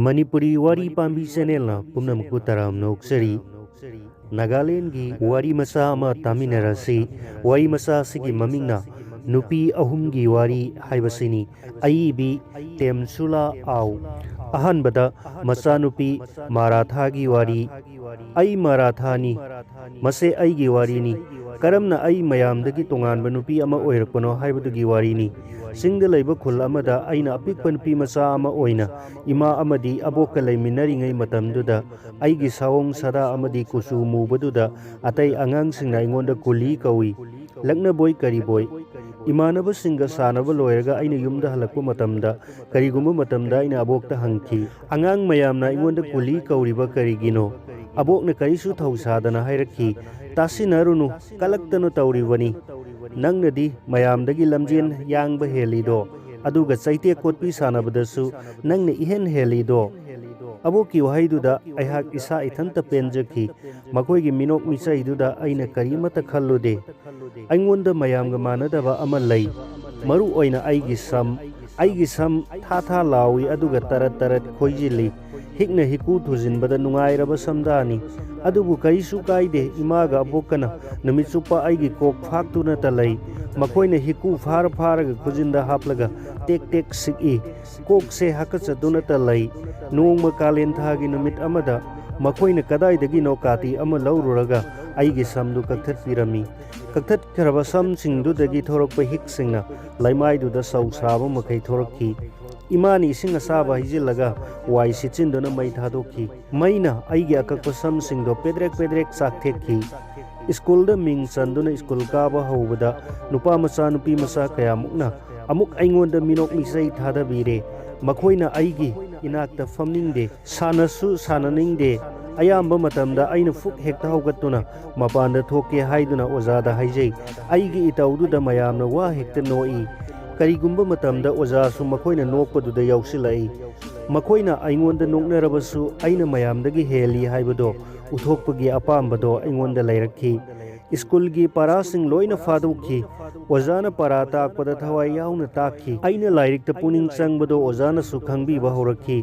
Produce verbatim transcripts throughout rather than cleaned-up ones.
ꯃꯅꯤꯄꯨꯔꯤ ꯋꯥꯔꯤ ꯄꯥꯝꯕꯤ ꯆꯦꯅꯦꯜꯅ ꯄꯨꯝꯅꯃꯛꯄꯨ ꯇꯔꯥꯝꯅ ꯑꯣꯛꯆꯔꯤ꯫ ꯅꯥꯒꯥꯂꯦꯟꯒꯤ ꯋꯥꯔꯤ ꯃꯆꯥ ꯑꯃ ꯇꯥꯃꯤꯟꯅꯔꯁꯤ꯫ ꯋꯥꯔꯤ ꯃꯆꯥ ꯑꯁꯤꯒꯤ ꯃꯃꯤꯡꯅ ꯅꯨꯄꯤ ꯑꯍꯨꯝꯒꯤ ꯋꯥꯔꯤ ꯍꯥꯏꯕꯁꯤꯅꯤ꯫ ꯑꯏꯕꯤ ꯇꯦꯝꯁꯨꯂꯥ ꯑꯥꯎ꯫ ꯑꯍꯥꯟꯕꯗ ꯃꯆꯥꯅꯨꯄꯤ ꯃꯥꯔꯥꯊꯥꯒꯤ ꯋꯥꯔꯤ꯫ ꯑꯩ ꯃꯥꯔꯥꯊꯥꯅꯤ꯫ ꯃꯁꯦ ꯑꯩꯒꯤ ꯋꯥꯔꯤꯅꯤ꯫ ꯀꯔꯝꯅ ꯑꯩ ꯃꯌꯥꯝꯗꯒꯤ ꯇꯣꯉꯥꯟꯕ ꯅꯨꯄꯤ ꯑꯃ ꯑꯣꯏꯔꯛꯄꯅꯣ ꯍꯥꯏꯕꯗꯨꯒꯤ ꯋꯥꯔꯤꯅꯤ꯫ ꯆꯤꯡꯗ ꯂꯩꯕ ꯈꯨꯜ ꯑꯃꯗ ꯑꯩꯅ ꯑꯄꯤꯛꯄ ꯅꯨꯄꯤ ꯃꯆꯥ ꯑꯃ ꯑꯣꯏꯅ ꯏꯃꯥ ꯑꯃꯗꯤ ꯑꯕꯣꯛꯀ ꯂꯩꯃꯤꯟꯅꯔꯤꯉꯩ ꯃꯇꯝꯗꯨꯗ ꯑꯩꯒꯤ ꯁꯥꯑꯣꯡ ꯁꯥꯗꯥ ꯑꯃꯗꯤ ꯀꯨꯆꯨ ꯃꯨꯕꯗꯨꯗ ꯑꯇꯩ ꯑꯉꯥꯡꯁꯤꯡꯅ ꯑꯩꯉꯣꯟꯗ ꯀꯨꯂꯤ ꯀꯧꯏ, ꯂꯛꯅꯕꯣꯏ ꯀꯔꯤꯕꯣꯏ꯫ ꯏꯃꯥꯟꯅꯕꯁꯤꯡꯒ ꯁꯥꯟꯅꯕ ꯂꯣꯏꯔꯒ ꯑꯩꯅ ꯌꯨꯝꯗ ꯍꯜꯂꯛꯄ ꯃꯇꯝꯗ, ꯀꯔꯤꯒꯨꯝꯕ ꯃꯇꯝꯗ ꯑꯩꯅ ꯑꯕꯣꯛꯇ ꯍꯪꯈꯤ, "ꯑꯉꯥꯡ ꯃꯌꯥꯝꯅ ꯑꯩꯉꯣꯟꯗ ꯀꯨꯂꯤ ꯀꯧꯔꯤꯕ ꯀꯔꯤꯒꯤꯅꯣ?" ꯑꯕꯣꯛꯅ ꯀꯔꯤꯁꯨ ꯊꯧꯁꯥꯗꯅ ꯍꯥꯏꯔꯛꯈꯤ, "ꯇꯥꯁꯤꯟꯅꯔꯨꯅꯨ, ꯀꯂꯛꯇꯅ ꯇꯧꯔꯤꯕꯅꯤ꯫ ꯅꯪꯅꯗꯤ ꯃꯌꯥꯝꯗꯒꯤ ꯂꯝꯖꯦꯟ ꯌꯥꯡꯕ ꯍꯦꯜꯂꯤꯗꯣ, ꯑꯗꯨꯒ ꯆꯩꯇꯦꯛ ꯀꯣꯠꯄꯤ ꯁꯥꯟꯅꯕꯗꯁꯨ ꯅꯪꯅ ꯏꯍꯦꯟ ꯍꯦꯜꯂꯤꯗꯣ"꯫ ꯑꯕꯣꯛꯀꯤ ꯋꯥꯍꯩꯗꯨꯗ ꯑꯩꯍꯥꯛ ꯏꯁꯥ ꯏꯊꯟꯇ ꯄꯦꯟꯖꯈꯤ꯫ ꯃꯈꯣꯏꯒꯤ ꯃꯤꯅꯣꯛ ꯃꯤꯆꯩꯗꯨꯗ ꯑꯩꯅ ꯀꯔꯤꯃꯠꯇ ꯈꯜꯂꯨꯗꯦ꯫ ꯑꯩꯉꯣꯟꯗ ꯃꯌꯥꯝꯒ ꯃꯥꯟꯅꯗꯕ ꯑꯃ ꯂꯩ꯫ ꯃꯔꯨ ꯑꯣꯏꯅ ꯑꯩꯒꯤ ꯁꯝ꯫ ꯑꯩꯒꯤ ꯁꯝ ꯊꯥ ꯊꯥ ꯂꯥꯎꯏ, ꯑꯗꯨꯒ ꯇꯔꯠ ꯇꯔꯠ ꯈꯣꯏꯖꯤꯜꯂꯤ꯫ ꯍꯤꯛꯅ ꯍꯤꯀꯨ ꯊꯨꯖꯤꯟꯕꯗ ꯅꯨꯡꯉꯥꯏꯔꯕ ꯁꯝꯗꯥꯅꯤ꯫ ꯑꯗꯨꯕꯨ ꯀꯔꯤꯁꯨ ꯀꯥꯏꯗꯦ, ꯏꯃꯥꯒ ꯑꯕꯣꯛꯀꯅ ꯅꯨꯃꯤꯠ ꯆꯨꯞꯄ ꯑꯩꯒꯤ ꯀꯣꯛ ꯐꯥꯛꯇꯨꯅꯇ ꯂꯩ꯫ ꯃꯈꯣꯏꯅ ꯍꯤꯀꯨ ꯐꯥꯔ ꯐꯥꯔꯒ ꯈꯨꯖꯤꯟꯗ ꯍꯥꯞꯂꯒ ꯇꯦꯛ ꯇꯦꯛ ꯁꯤꯛꯏ꯫ ꯀꯣꯛꯁꯦ ꯍꯥꯀꯠꯆꯗꯨꯅꯇ ꯂꯩ꯫ ꯅꯣꯡꯃ ꯀꯥꯂꯦꯟ ꯊꯥꯒꯤ ꯅꯨꯃꯤꯠ ꯑꯃꯗ ꯃꯈꯣꯏꯅ ꯀꯗꯥꯏꯗꯒꯤꯅꯣ ꯀꯥꯇꯤ ꯑꯃ ꯂꯧꯔꯨꯔꯒ ꯑꯩꯒꯤ ꯁꯝꯗꯨ ꯀꯛꯊꯠꯄꯤꯔꯝꯃꯤ꯫ ꯀꯛꯊꯠꯈ꯭ꯔꯕ ꯁꯝꯁꯤꯡꯗꯨꯗꯒꯤ ꯊꯣꯔꯛꯄ ꯍꯤꯛꯁꯤꯡꯅ ꯂꯩꯃꯥꯏꯗꯨꯗ ꯁꯧ ꯁꯥꯕ ꯃꯈꯩ ꯊꯣꯔꯛꯈꯤ꯫ ꯏꯃꯥꯅ ꯏꯁꯤꯡ ꯑꯁꯥꯕ ꯍꯩꯖꯤꯜꯂꯒ ꯋꯥꯏ ꯁꯤꯠꯆꯤꯟꯗꯨꯅ ꯃꯩ ꯊꯥꯗꯣꯛꯈꯤ꯫ ꯃꯩꯅ ꯑꯩꯒꯤ ꯑꯀꯛꯄ ꯁꯝꯁꯤꯡꯗꯣ ꯄꯦꯗ꯭ꯔꯦꯛ ꯄꯦꯗ꯭ꯔꯦꯛ ꯆꯥꯛꯊꯦꯛꯈꯤ꯫ ꯁ꯭ꯀꯨꯜꯗ ꯃꯤꯡ ꯆꯟꯗꯨꯅ ꯁ꯭ꯀꯨꯜ ꯀꯥꯕ ꯍꯧꯕꯗ ꯅꯨꯄꯥ ꯃꯆꯥ ꯅꯨꯄꯤ ꯃꯆꯥ ꯀꯌꯥꯃꯨꯛꯅ ꯑꯃꯨꯛ ꯑꯩꯉꯣꯟꯗ ꯃꯤꯅꯣꯛ ꯃꯤꯆꯩ ꯊꯥꯗꯕꯤꯔꯦ꯫ ꯃꯈꯣꯏꯅ ꯑꯩꯒꯤ ꯏꯅꯥꯛꯇ ꯐꯝꯅꯤꯡꯗꯦ, ꯁꯥꯟꯅꯁꯨ ꯁꯥꯟꯅꯅꯤꯡꯗꯦ꯫ ꯑꯌꯥꯝꯕ ꯃꯇꯝꯗ ꯑꯩꯅ ꯐꯨꯛ ꯍꯦꯛꯇ ꯍꯧꯒꯠꯇꯨꯅ ꯃꯄꯥꯟꯗ ꯊꯣꯛꯀꯦ ꯍꯥꯏꯗꯨꯅ ꯑꯣꯖꯥꯗ ꯍꯥꯏꯖꯩ꯫ ꯑꯩꯒꯤ ꯏꯇꯧꯗꯨꯗ ꯃꯌꯥꯝꯅ ꯋꯥ ꯍꯦꯛꯇ ꯅꯣꯛꯏ꯫ ꯀꯔꯤꯒꯨꯝꯕ ꯃꯇꯝꯗ ꯑꯣꯖꯥꯁꯨ ꯃꯈꯣꯏꯅ ꯅꯣꯛꯄꯗꯨꯗ ꯌꯥꯎꯁꯤꯜꯂꯛꯏ꯫ ꯃꯈꯣꯏꯅ ꯑꯩꯉꯣꯟꯗ ꯅꯣꯛꯅꯔꯕꯁꯨ ꯑꯩꯅ ꯃꯌꯥꯝꯗꯒꯤ ꯍꯦꯜꯂꯤ ꯍꯥꯏꯕꯗꯣ ꯎꯠꯊꯣꯛꯄꯒꯤ ꯑꯄꯥꯝꯕꯗꯣ ꯑꯩꯉꯣꯟꯗ ꯂꯩꯔꯛꯈꯤ꯫ ꯁ꯭ꯀꯨꯜꯒꯤ ꯄꯔꯥꯁꯤꯡ ꯂꯣꯏꯅ ꯐꯥꯗꯣꯛꯈꯤ꯫ ꯑꯣꯖꯥꯅ ꯄꯔꯥ ꯇꯥꯛꯄꯗ ꯊꯋꯥꯏ ꯌꯥꯎꯅ ꯇꯥꯛꯈꯤ꯫ ꯑꯩꯅ ꯂꯥꯏꯔꯤꯛꯇ ꯄꯨꯛꯅꯤꯡ ꯆꯪꯕꯗꯣ ꯑꯣꯖꯥꯅꯁꯨ ꯈꯪꯕꯤꯕ ꯍꯧꯔꯛꯈꯤ꯫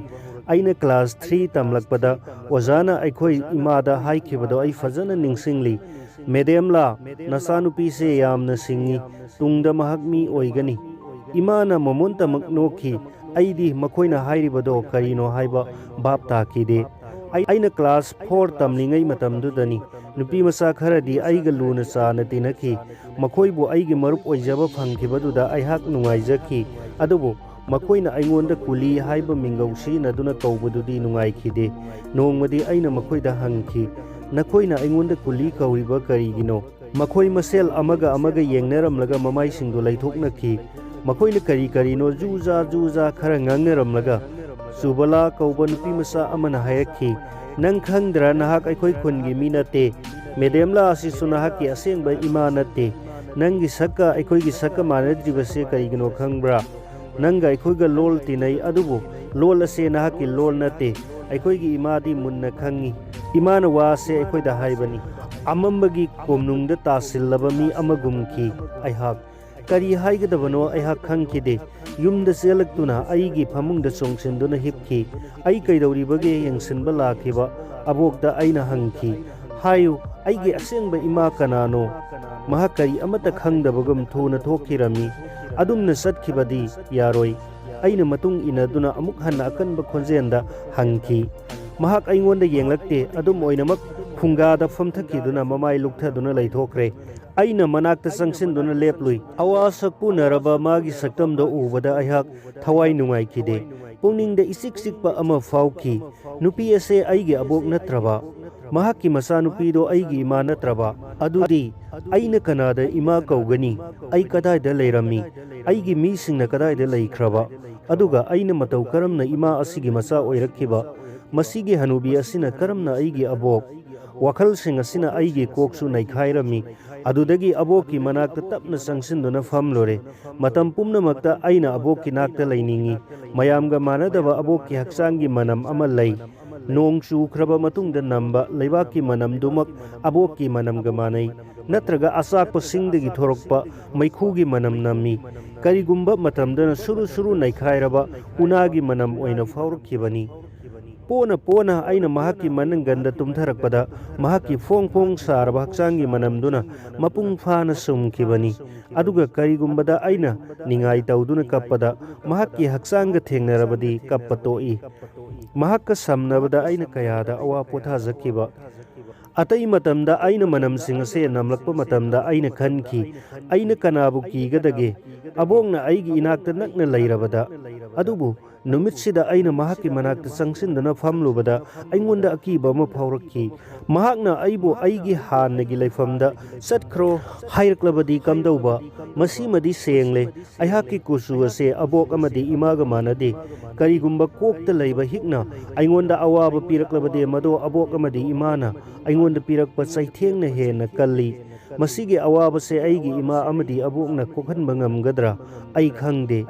ꯑꯩꯅ ꯀ꯭ꯂꯥꯁ ꯊ꯭ꯔꯤ ꯇꯝꯂꯛꯄꯗ ꯑꯣꯖꯥꯅ ꯑꯩꯈꯣꯏ ꯏꯃꯥꯗ ꯍꯥꯏꯈꯤꯕꯗꯣ ꯑꯩ ꯐꯖꯅ ꯅꯤꯡꯁꯤꯡꯂꯤ꯫ "ꯃꯦꯗꯦꯝꯂꯥ, ꯅꯆꯥꯅꯨꯄꯤꯁꯦ ꯌꯥꯝꯅ ꯁꯤꯡꯉꯤ, ꯇꯨꯡꯗ ꯃꯍꯥꯛ ꯃꯤ ꯑꯣꯏꯒꯅꯤ"꯫ ꯏꯃꯥꯅ ꯃꯃꯣꯟꯇꯃꯛ ꯅꯣꯛꯈꯤ꯫ ꯑꯩꯗꯤ ꯃꯈꯣꯏꯅ ꯍꯥꯏꯔꯤꯕꯗꯣ ꯀꯔꯤꯅꯣ ꯍꯥꯏꯕ ꯚꯥꯞ ꯇꯥꯈꯤꯗꯦ꯫ ꯑꯩ-, ꯑꯩꯅ ꯀ꯭ꯂꯥꯁ ꯐꯣꯔ ꯇꯝꯂꯤꯉꯩ ꯃꯇꯝꯗꯨꯗꯅꯤ꯫ ꯅꯨꯄꯤ ꯃꯆꯥ ꯈꯔꯗꯤ ꯑꯩꯒ ꯂꯨꯅ ꯆꯥꯅ ꯇꯤꯟꯅꯈꯤ꯫ ꯃꯈꯣꯏꯕꯨ ꯑꯩꯒꯤ ꯃꯔꯨꯞ ꯑꯣꯏꯖꯕ ꯐꯪꯈꯤꯕꯗꯨꯗ ꯑꯩꯍꯥꯛ ꯅꯨꯡꯉꯥꯏꯖꯈꯤ꯫ ꯑꯗꯨꯕꯨ ꯃꯈꯣꯏꯅ ꯑꯩꯉꯣꯟꯗ ꯀꯨꯂꯤ ꯍꯥꯏꯕ ꯃꯤꯡꯒꯧ ꯁꯤꯖꯤꯟꯅꯗꯨꯅ ꯀꯧꯕꯗꯨꯗꯤ ꯅꯨꯡꯉꯥꯏꯈꯤꯗꯦ꯫ ꯅꯣꯡꯃꯗꯤ ꯑꯩꯅ ꯃꯈꯣꯏꯗ ꯍꯪꯈꯤ, "ꯅꯈꯣꯏꯅ ꯑꯩꯉꯣꯟꯗ ꯀꯨꯂꯤ ꯀꯧꯔꯤꯕ ꯀꯔꯤꯒꯤꯅꯣ?" ꯃꯈꯣꯏ ꯃꯁꯦꯜ ꯑꯃꯒ ꯑꯃꯒ ꯌꯦꯡꯅꯔꯝꯂꯒ ꯃꯃꯥꯏꯁꯤꯡꯗꯨ ꯂꯩꯊꯣꯛꯅꯈꯤ꯫ ꯃꯈꯣꯏꯅ ꯀꯔꯤ ꯀꯔꯤꯅꯣ ꯖꯨ ꯖꯥ ꯖꯨ ꯖꯥ ꯈꯔ ꯉꯥꯡꯅꯔꯝꯂꯒ ꯆꯨꯕꯂꯥ ꯀꯧꯕ ꯅꯨꯄꯤ ꯃꯆꯥ ꯑꯃꯅ ꯍꯥꯏꯔꯛꯈꯤ, "ꯅꯪ ꯈꯪꯗ꯭ꯔꯥ, ꯅꯍꯥꯛ ꯑꯩꯈꯣꯏ ꯈꯨꯟꯒꯤ ꯃꯤ ꯅꯠꯇꯦ꯫ ꯃꯦꯗꯦꯝꯂꯥ ꯑꯁꯤꯁꯨ ꯅꯍꯥꯛꯀꯤ ꯑꯁꯦꯡꯕ ꯏꯃꯥ ꯅꯠꯇꯦ꯫ ꯅꯪꯒꯤ ꯁꯛꯀ ꯑꯩꯈꯣꯏꯒꯤ ꯁꯛꯀ ꯃꯥꯟꯅꯗ꯭ꯔꯤꯕꯁꯦ ꯀꯔꯤꯒꯤꯅꯣ ꯈꯪꯕ꯭ꯔꯥ? ꯅꯪꯒ ꯑꯩꯈꯣꯏꯒ ꯂꯣꯜ ꯇꯤꯟꯅꯩ, ꯑꯗꯨꯕꯨ ꯂꯣꯜ ꯑꯁꯦ ꯅꯍꯥꯛꯀꯤ ꯂꯣꯜ ꯅꯠꯇꯦ꯫ ꯑꯩꯈꯣꯏꯒꯤ ꯏꯃꯥꯗꯤ ꯃꯨꯟꯅ ꯈꯪꯉꯤ"꯫ ꯏꯃꯥꯅ ꯋꯥ ꯑꯁꯦ ꯑꯩꯈꯣꯏꯗ ꯍꯥꯏꯕꯅꯤ꯫ ꯑꯃꯝꯕꯒꯤ ꯀꯣꯝꯅꯨꯡꯗ ꯇꯥꯁꯤꯜꯂꯕ ꯃꯤ ꯑꯃꯒꯨꯝꯈꯤ ꯑꯩꯍꯥꯛ꯫ ꯀꯔꯤ ꯍꯥꯏꯒꯗꯕꯅꯣ ꯑꯩꯍꯥꯛ ꯈꯪꯈꯤꯗꯦ꯫ ꯌꯨꯝꯗ ꯆꯦꯜꯂꯛꯇꯨꯅ ꯑꯩꯒꯤ ꯐꯃꯨꯡꯗ ꯆꯣꯡꯁꯤꯟꯗꯨꯅ ꯍꯤꯞꯈꯤ꯫ ꯑꯩ ꯀꯩꯗꯧꯔꯤꯕꯒꯦ ꯌꯦꯡꯁꯤꯟꯕ ꯂꯥꯛꯈꯤꯕ ꯑꯕꯣꯛꯇ ꯑꯩꯅ ꯍꯪꯈꯤ, "ꯍꯥꯏꯌꯨ, ꯑꯩꯒꯤ ꯑꯁꯦꯡꯕ ꯏꯃꯥ ꯀꯅꯥꯅꯣ?" ꯃꯍꯥꯛ ꯀꯔꯤ ꯑꯃꯠꯇ ꯈꯪꯗꯕꯒꯨꯝ ꯊꯨꯅ ꯊꯣꯛꯈꯤꯔꯝꯃꯤ꯫ "ꯑꯗꯨꯝꯅ ꯆꯠꯈꯤꯕꯗꯤ ꯌꯥꯔꯣꯏ"꯫ ꯑꯩꯅ ꯃꯇꯨꯡ ꯏꯟꯅꯗꯨꯅ ꯑꯃꯨꯛ ꯍꯟꯅ ꯑꯀꯟꯕ ꯈꯣꯟꯖꯦꯜꯗ ꯍꯪꯈꯤ꯫ ꯃꯍꯥꯛ ꯑꯩꯉꯣꯟꯗ ꯌꯦꯡꯂꯛꯇꯦ, ꯑꯗꯨꯝ ꯑꯣꯏꯅꯃꯛ ꯐꯨꯡꯒꯥꯗ ꯐꯝꯊꯈꯤꯗꯨꯅ ꯃꯃꯥꯏ ꯂꯨꯛꯊꯗꯨꯅ ꯂꯩꯊꯣꯛꯈ꯭ꯔꯦ꯫ ꯑꯩꯅ ꯃꯅꯥꯛꯇ ꯆꯪꯁꯤꯟꯗꯨꯅ ꯂꯦꯞꯂꯨꯏ꯫ ꯑꯋꯥ ꯁꯛꯄꯨꯅꯔꯕ ꯃꯥꯒꯤ ꯁꯛꯇꯝꯗꯣ ꯎꯕꯗ ꯑꯩꯍꯥꯛ ꯊꯋꯥꯏ ꯅꯨꯡꯉꯥꯏꯈꯤꯗꯦ꯫ ꯄꯨꯛꯅꯤꯡꯗ ꯏꯆꯤꯛ ꯆꯤꯛꯄ ꯑꯃ ꯐꯥꯎꯈꯤ꯫ ꯅꯨꯄꯤ ꯑꯁꯦ ꯑꯩꯒꯤ ꯑꯕꯣꯛ ꯅꯠꯇ꯭ꯔꯕ? ꯃꯍꯥꯛꯀꯤ ꯃꯆꯥꯅꯨꯄꯤꯗꯣ ꯑꯩꯒꯤ ꯏꯃꯥ ꯅꯠꯇ꯭ꯔꯕ? ꯑꯗꯨꯗꯤ ꯑꯩꯅ ꯀꯅꯥꯗ ꯏꯃꯥ ꯀꯧꯒꯅꯤ? ꯑꯩ ꯀꯗꯥꯏꯗ ꯂꯩꯔꯝꯃꯤ? ꯑꯩꯒꯤ ꯃꯤꯁꯤꯡꯅ ꯀꯗꯥꯏꯗ ꯂꯩꯈ꯭ꯔꯕ? ꯑꯗꯨꯒ ꯑꯩꯅ ꯃꯇꯧ ꯀꯔꯝꯅ ꯏꯃꯥ ꯑꯁꯤꯒꯤ ꯃꯆꯥ ꯑꯣꯏꯔꯛꯈꯤꯕ? ꯃꯁꯤꯒꯤ ꯍꯅꯨꯕꯤ ꯑꯁꯤꯅ ꯀꯔꯝꯅ ꯑꯩꯒꯤ ꯑꯕꯣꯛ? ꯋꯥꯈꯜꯁꯤꯡ ꯑꯁꯤꯅ ꯑꯩꯒꯤ ꯀꯣꯛꯁꯨ ꯅꯩꯈꯥꯏꯔꯝꯃꯤ꯫ ꯑꯗꯨꯗꯒꯤ ꯑꯕꯣꯛꯀꯤ ꯃꯅꯥꯛꯇ ꯇꯞꯅ ꯆꯪꯁꯤꯟꯗꯨꯅ ꯐꯝꯂꯨꯔꯦ꯫ ꯃꯇꯝ ꯄꯨꯝꯅꯃꯛꯇ ꯑꯩꯅ ꯑꯕꯣꯛꯀꯤ ꯅꯥꯛꯇ ꯂꯩꯅꯤꯡꯏ꯫ ꯃꯌꯥꯝꯒ ꯃꯥꯟꯅꯗꯕ ꯑꯕꯣꯛꯀꯤ ꯍꯛꯆꯥꯡꯒꯤ ꯃꯅꯝ ꯑꯃ ꯂꯩ꯫ ꯅꯣꯡ ꯆꯨꯈ꯭ꯔꯕ ꯃꯇꯨꯡꯗ ꯅꯝꯕ ꯂꯩꯕꯥꯛꯀꯤ ꯃꯅꯝꯗꯨꯃꯛ ꯑꯕꯣꯛꯀꯤ ꯃꯅꯝꯒ ꯃꯥꯟꯅꯩ꯫ ꯅꯠꯇ꯭ꯔꯒ ꯑꯆꯥꯛꯄꯁꯤꯡꯗꯒꯤ ꯊꯣꯔꯛꯄ ꯃꯩꯈꯨꯒꯤ ꯃꯅꯝ ꯅꯝꯃꯤ꯫ ꯀꯔꯤꯒꯨꯝꯕ ꯃꯇꯝꯗꯅ ꯁꯨꯔꯨ ꯁꯨꯔꯨ ꯅꯩꯈꯥꯏꯔꯕ ꯎꯅꯥꯒꯤ ꯃꯅꯝ ꯑꯣꯏꯅ ꯐꯥꯎꯔꯛꯈꯤꯕꯅꯤ꯫ ꯄꯣꯅ ꯄꯣꯅ ꯑꯩꯅ ꯃꯍꯥꯛꯀꯤ ꯃꯅꯪꯒꯟꯗ ꯇꯨꯝꯊꯔꯛꯄꯗ, ꯃꯍꯥꯛꯀꯤ ꯐꯣꯡ ꯐꯣꯡ ꯁꯥꯔꯕ ꯍꯛꯆꯥꯡꯒꯤ ꯃꯅꯝꯗꯨꯅ ꯃꯄꯨꯡ ꯐꯥꯅ ꯁꯨꯝꯈꯤꯕꯅꯤ꯫ ꯑꯗꯨꯒ ꯀꯔꯤꯒꯨꯝꯕꯗ ꯑꯩꯅ ꯅꯤꯡꯉꯥꯏ ꯇꯧꯗꯨꯅ ꯀꯞꯄꯗ, ꯃꯍꯥꯛꯀꯤ ꯍꯛꯆꯥꯡꯒ ꯊꯦꯡꯅꯔꯕꯗꯤ ꯀꯞꯄ ꯇꯣꯛꯏ꯫ ꯃꯍꯥꯛꯀ ꯁꯝꯅꯕꯗ ꯑꯩꯅ ꯀꯌꯥꯗ ꯑꯋꯥ ꯄꯣꯊꯥꯖꯈꯤꯕ꯫ ꯑꯇꯩ ꯃꯇꯝꯗ ꯑꯩꯅ ꯃꯅꯝꯁꯤꯡ ꯑꯁꯦ ꯅꯝꯂꯛꯄ ꯃꯇꯝꯗ ꯑꯩꯅ ꯈꯟꯈꯤ, "ꯑꯩꯅ ꯀꯅꯥꯕꯨ ꯀꯤꯒꯗꯒꯦ? ꯑꯕꯣꯛꯅ ꯑꯩꯒꯤ ꯏꯅꯥꯛꯇ ꯅꯛꯅ ꯂꯩꯔꯕꯗ"꯫ ꯑꯗꯨꯕꯨ ꯅꯨꯃꯤꯠꯁꯤꯗ ꯑꯩꯅ ꯃꯍꯥꯛꯀꯤ ꯃꯅꯥꯛꯇ ꯆꯪꯁꯤꯟꯗꯨꯅ ꯐꯝꯂꯨꯕꯗ ꯑꯩꯉꯣꯟꯗ ꯑꯀꯤꯕ ꯑꯃ ꯐꯥꯎꯔꯛꯈꯤ꯫ ꯃꯍꯥꯛꯅ ꯑꯩꯕꯨ ꯑꯩꯒꯤ ꯍꯥꯟꯅꯒꯤ ꯂꯩꯐꯝꯗ ꯆꯠꯈ꯭ꯔꯣ ꯍꯥꯏꯔꯛꯂꯕꯗꯤ ꯀꯝꯗꯧꯕ? ꯃꯁꯤꯃꯗꯤ ꯁꯦꯡꯂꯦ꯫ ꯑꯩꯍꯥꯛꯀꯤ ꯀꯨꯆꯨ ꯑꯁꯦ ꯑꯕꯣꯛ ꯑꯃꯗꯤ ꯏꯃꯥꯒ ꯃꯥꯟꯅꯗꯦ꯫ ꯀꯔꯤꯒꯨꯝꯕ ꯀꯣꯛꯇ ꯂꯩꯕ ꯍꯤꯛꯅ ꯑꯩꯉꯣꯟꯗ ꯑꯋꯥꯕ ꯄꯤꯔꯛꯂꯕꯗꯤ, ꯃꯗꯣ ꯑꯕꯣꯛ ꯑꯃꯗꯤ ꯏꯃꯥꯅ ꯑꯩꯉꯣꯟꯗ ꯄꯤꯔꯛꯄ ꯆꯩꯊꯦꯡꯅ ꯍꯦꯟꯅ ꯀꯜꯂꯤ꯫ ꯃꯁꯤꯒꯤ ꯑꯋꯥꯕꯁꯦ ꯑꯩꯒꯤ ꯏꯃꯥ ꯑꯃꯗꯤ ꯑꯕꯣꯛꯅ ꯀꯣꯛꯍꯟꯕ ꯉꯝꯒꯗ꯭ꯔꯥ? ꯑꯩ ꯈꯪꯗꯦ꯫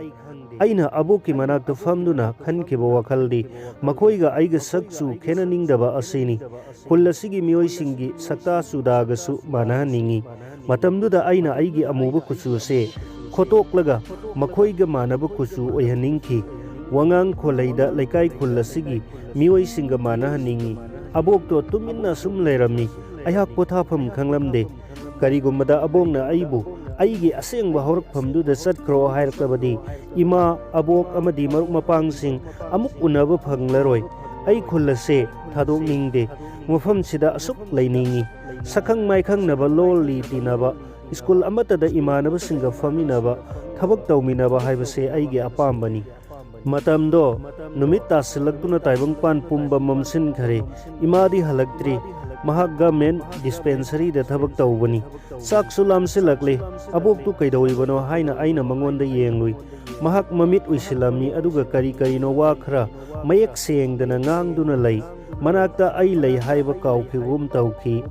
ꯑꯩꯅ ꯑꯕꯣꯛꯀꯤ ꯃꯅꯥꯛꯇ ꯐꯝꯗꯨꯅ ꯈꯟꯈꯤꯕ ꯋꯥꯈꯜꯗꯤ ꯃꯈꯣꯏꯒ ꯑꯩꯒ ꯁꯛ ꯆꯨ ꯈꯦꯠꯅꯅꯤꯡꯗꯕ ꯑꯁꯤꯅꯤ꯫ ꯈꯨꯜ ꯑꯁꯤꯒꯤ ꯃꯤꯑꯣꯏꯁꯤꯡꯒꯤ ꯁꯛꯇꯥ ꯆꯨꯗꯥꯒꯁꯨ ꯃꯥꯟꯅꯍꯟꯅꯤꯡꯏ꯫ ꯃꯇꯝꯗꯨꯗ ꯑꯩꯅ ꯑꯩꯒꯤ ꯑꯃꯨꯕ ꯀꯨꯆꯨ ꯑꯁꯦ ꯈꯣꯠꯇꯣꯛꯂꯒ ꯃꯈꯣꯏꯒ ꯃꯥꯟꯅꯕ ꯀꯨꯆꯨ ꯑꯣꯏꯍꯟꯅꯤꯡꯈꯤ꯫ ꯋꯥꯉꯥꯡ ꯈꯣꯜꯂꯩꯗ ꯂꯩꯀꯥꯏ ꯈꯨꯜ ꯑꯁꯤꯒꯤ ꯃꯤꯑꯣꯏꯁꯤꯡꯒ ꯃꯥꯟꯅꯍꯟꯅꯤꯡꯏ꯫ ꯑꯕꯣꯛꯇꯣ ꯇꯨꯃꯤꯟꯅ ꯁꯨꯝ ꯂꯩꯔꯝꯃꯤ꯫ ꯑꯩꯍꯥꯛ ꯄꯣꯊꯥꯐꯝ ꯈꯪꯂꯝꯗꯦ꯫ ꯀꯔꯤꯒꯨꯝꯕꯗ ꯑꯕꯣꯛꯅ ꯑꯩꯕꯨ ꯑꯩꯒꯤ ꯑꯁꯦꯡꯕ ꯍꯧꯔꯛꯐꯝꯗꯨꯗ ꯆꯠꯈ꯭ꯔꯣ ꯍꯥꯏꯔꯛꯂꯕꯗꯤ, ꯏꯃꯥ, ꯑꯕꯣꯛ ꯑꯃꯗꯤ ꯃꯔꯨꯞ ꯃꯄꯥꯡꯁꯤꯡ ꯑꯃꯨꯛ ꯎꯅꯕ ꯐꯪꯂꯔꯣꯏ꯫ ꯑꯩ ꯈꯨꯜ ꯑꯁꯦ ꯊꯥꯗꯣꯛꯅꯤꯡꯗꯦ꯫ ꯃꯐꯝꯁꯤꯗ ꯑꯁꯨꯛ ꯂꯩꯅꯤꯡꯏ꯫ ꯁꯛꯈꯪ ꯃꯥꯏꯈꯪꯅꯕ, ꯂꯣꯜ ꯂꯤ ꯇꯤꯟꯅꯕ, ꯁ꯭ꯀꯨꯜ ꯑꯃꯠꯇꯗ ꯏꯃꯥꯟꯅꯕꯁꯤꯡꯒ ꯐꯝꯃꯤꯟꯅꯕ, ꯊꯕꯛ ꯇꯧꯃꯤꯟꯅꯕ ꯍꯥꯏꯕꯁꯦ ꯑꯩꯒꯤ ꯑꯄꯥꯝꯕꯅꯤ꯫ ꯃꯇꯝꯗꯣ ꯅꯨꯃꯤꯠ ꯇꯥꯁꯤꯜꯂꯛꯇꯨꯅ ꯇꯥꯏꯕꯪꯄꯥꯟ ꯄꯨꯝꯕ ꯃꯝꯁꯤꯟꯈꯔꯦ꯫ ꯏꯃꯥꯗꯤ ꯍꯜꯂꯛꯇ꯭ꯔꯤ꯫ ꯃꯍꯥꯛ ꯒꯃꯦꯟ ꯗꯤꯁꯄꯦꯟꯁꯔꯤꯗ ꯊꯕꯛ ꯇꯧꯕꯅꯤ꯫ ꯆꯥꯛꯁꯨ ꯂꯥꯝꯁꯤꯜꯂꯛꯂꯦ꯫ "ꯑꯕꯣꯛꯇꯨ ꯀꯩꯗꯧꯔꯤꯕꯅꯣ?" ꯍꯥꯏꯅ ꯑꯩꯅ ꯃꯉꯣꯟꯗ ꯌꯦꯡꯂꯨꯏ꯫ ꯃꯍꯥꯛ ꯃꯃꯤꯠ ꯎꯏꯁꯤꯜꯂꯝꯃꯤ, ꯑꯗꯨꯒ ꯀꯔꯤ ꯀꯔꯤꯅꯣ ꯋꯥ ꯈꯔ ꯃꯌꯦꯛ ꯁꯦꯡꯗꯅ ꯉꯥꯡꯗꯨꯅ ꯂꯩ꯫ ꯃꯅꯥꯛꯇ ꯑꯩ ꯂꯩ ꯍꯥꯏꯕ ꯀꯥꯎꯈꯤꯕꯒꯨꯝ ꯇꯧꯈꯤ꯫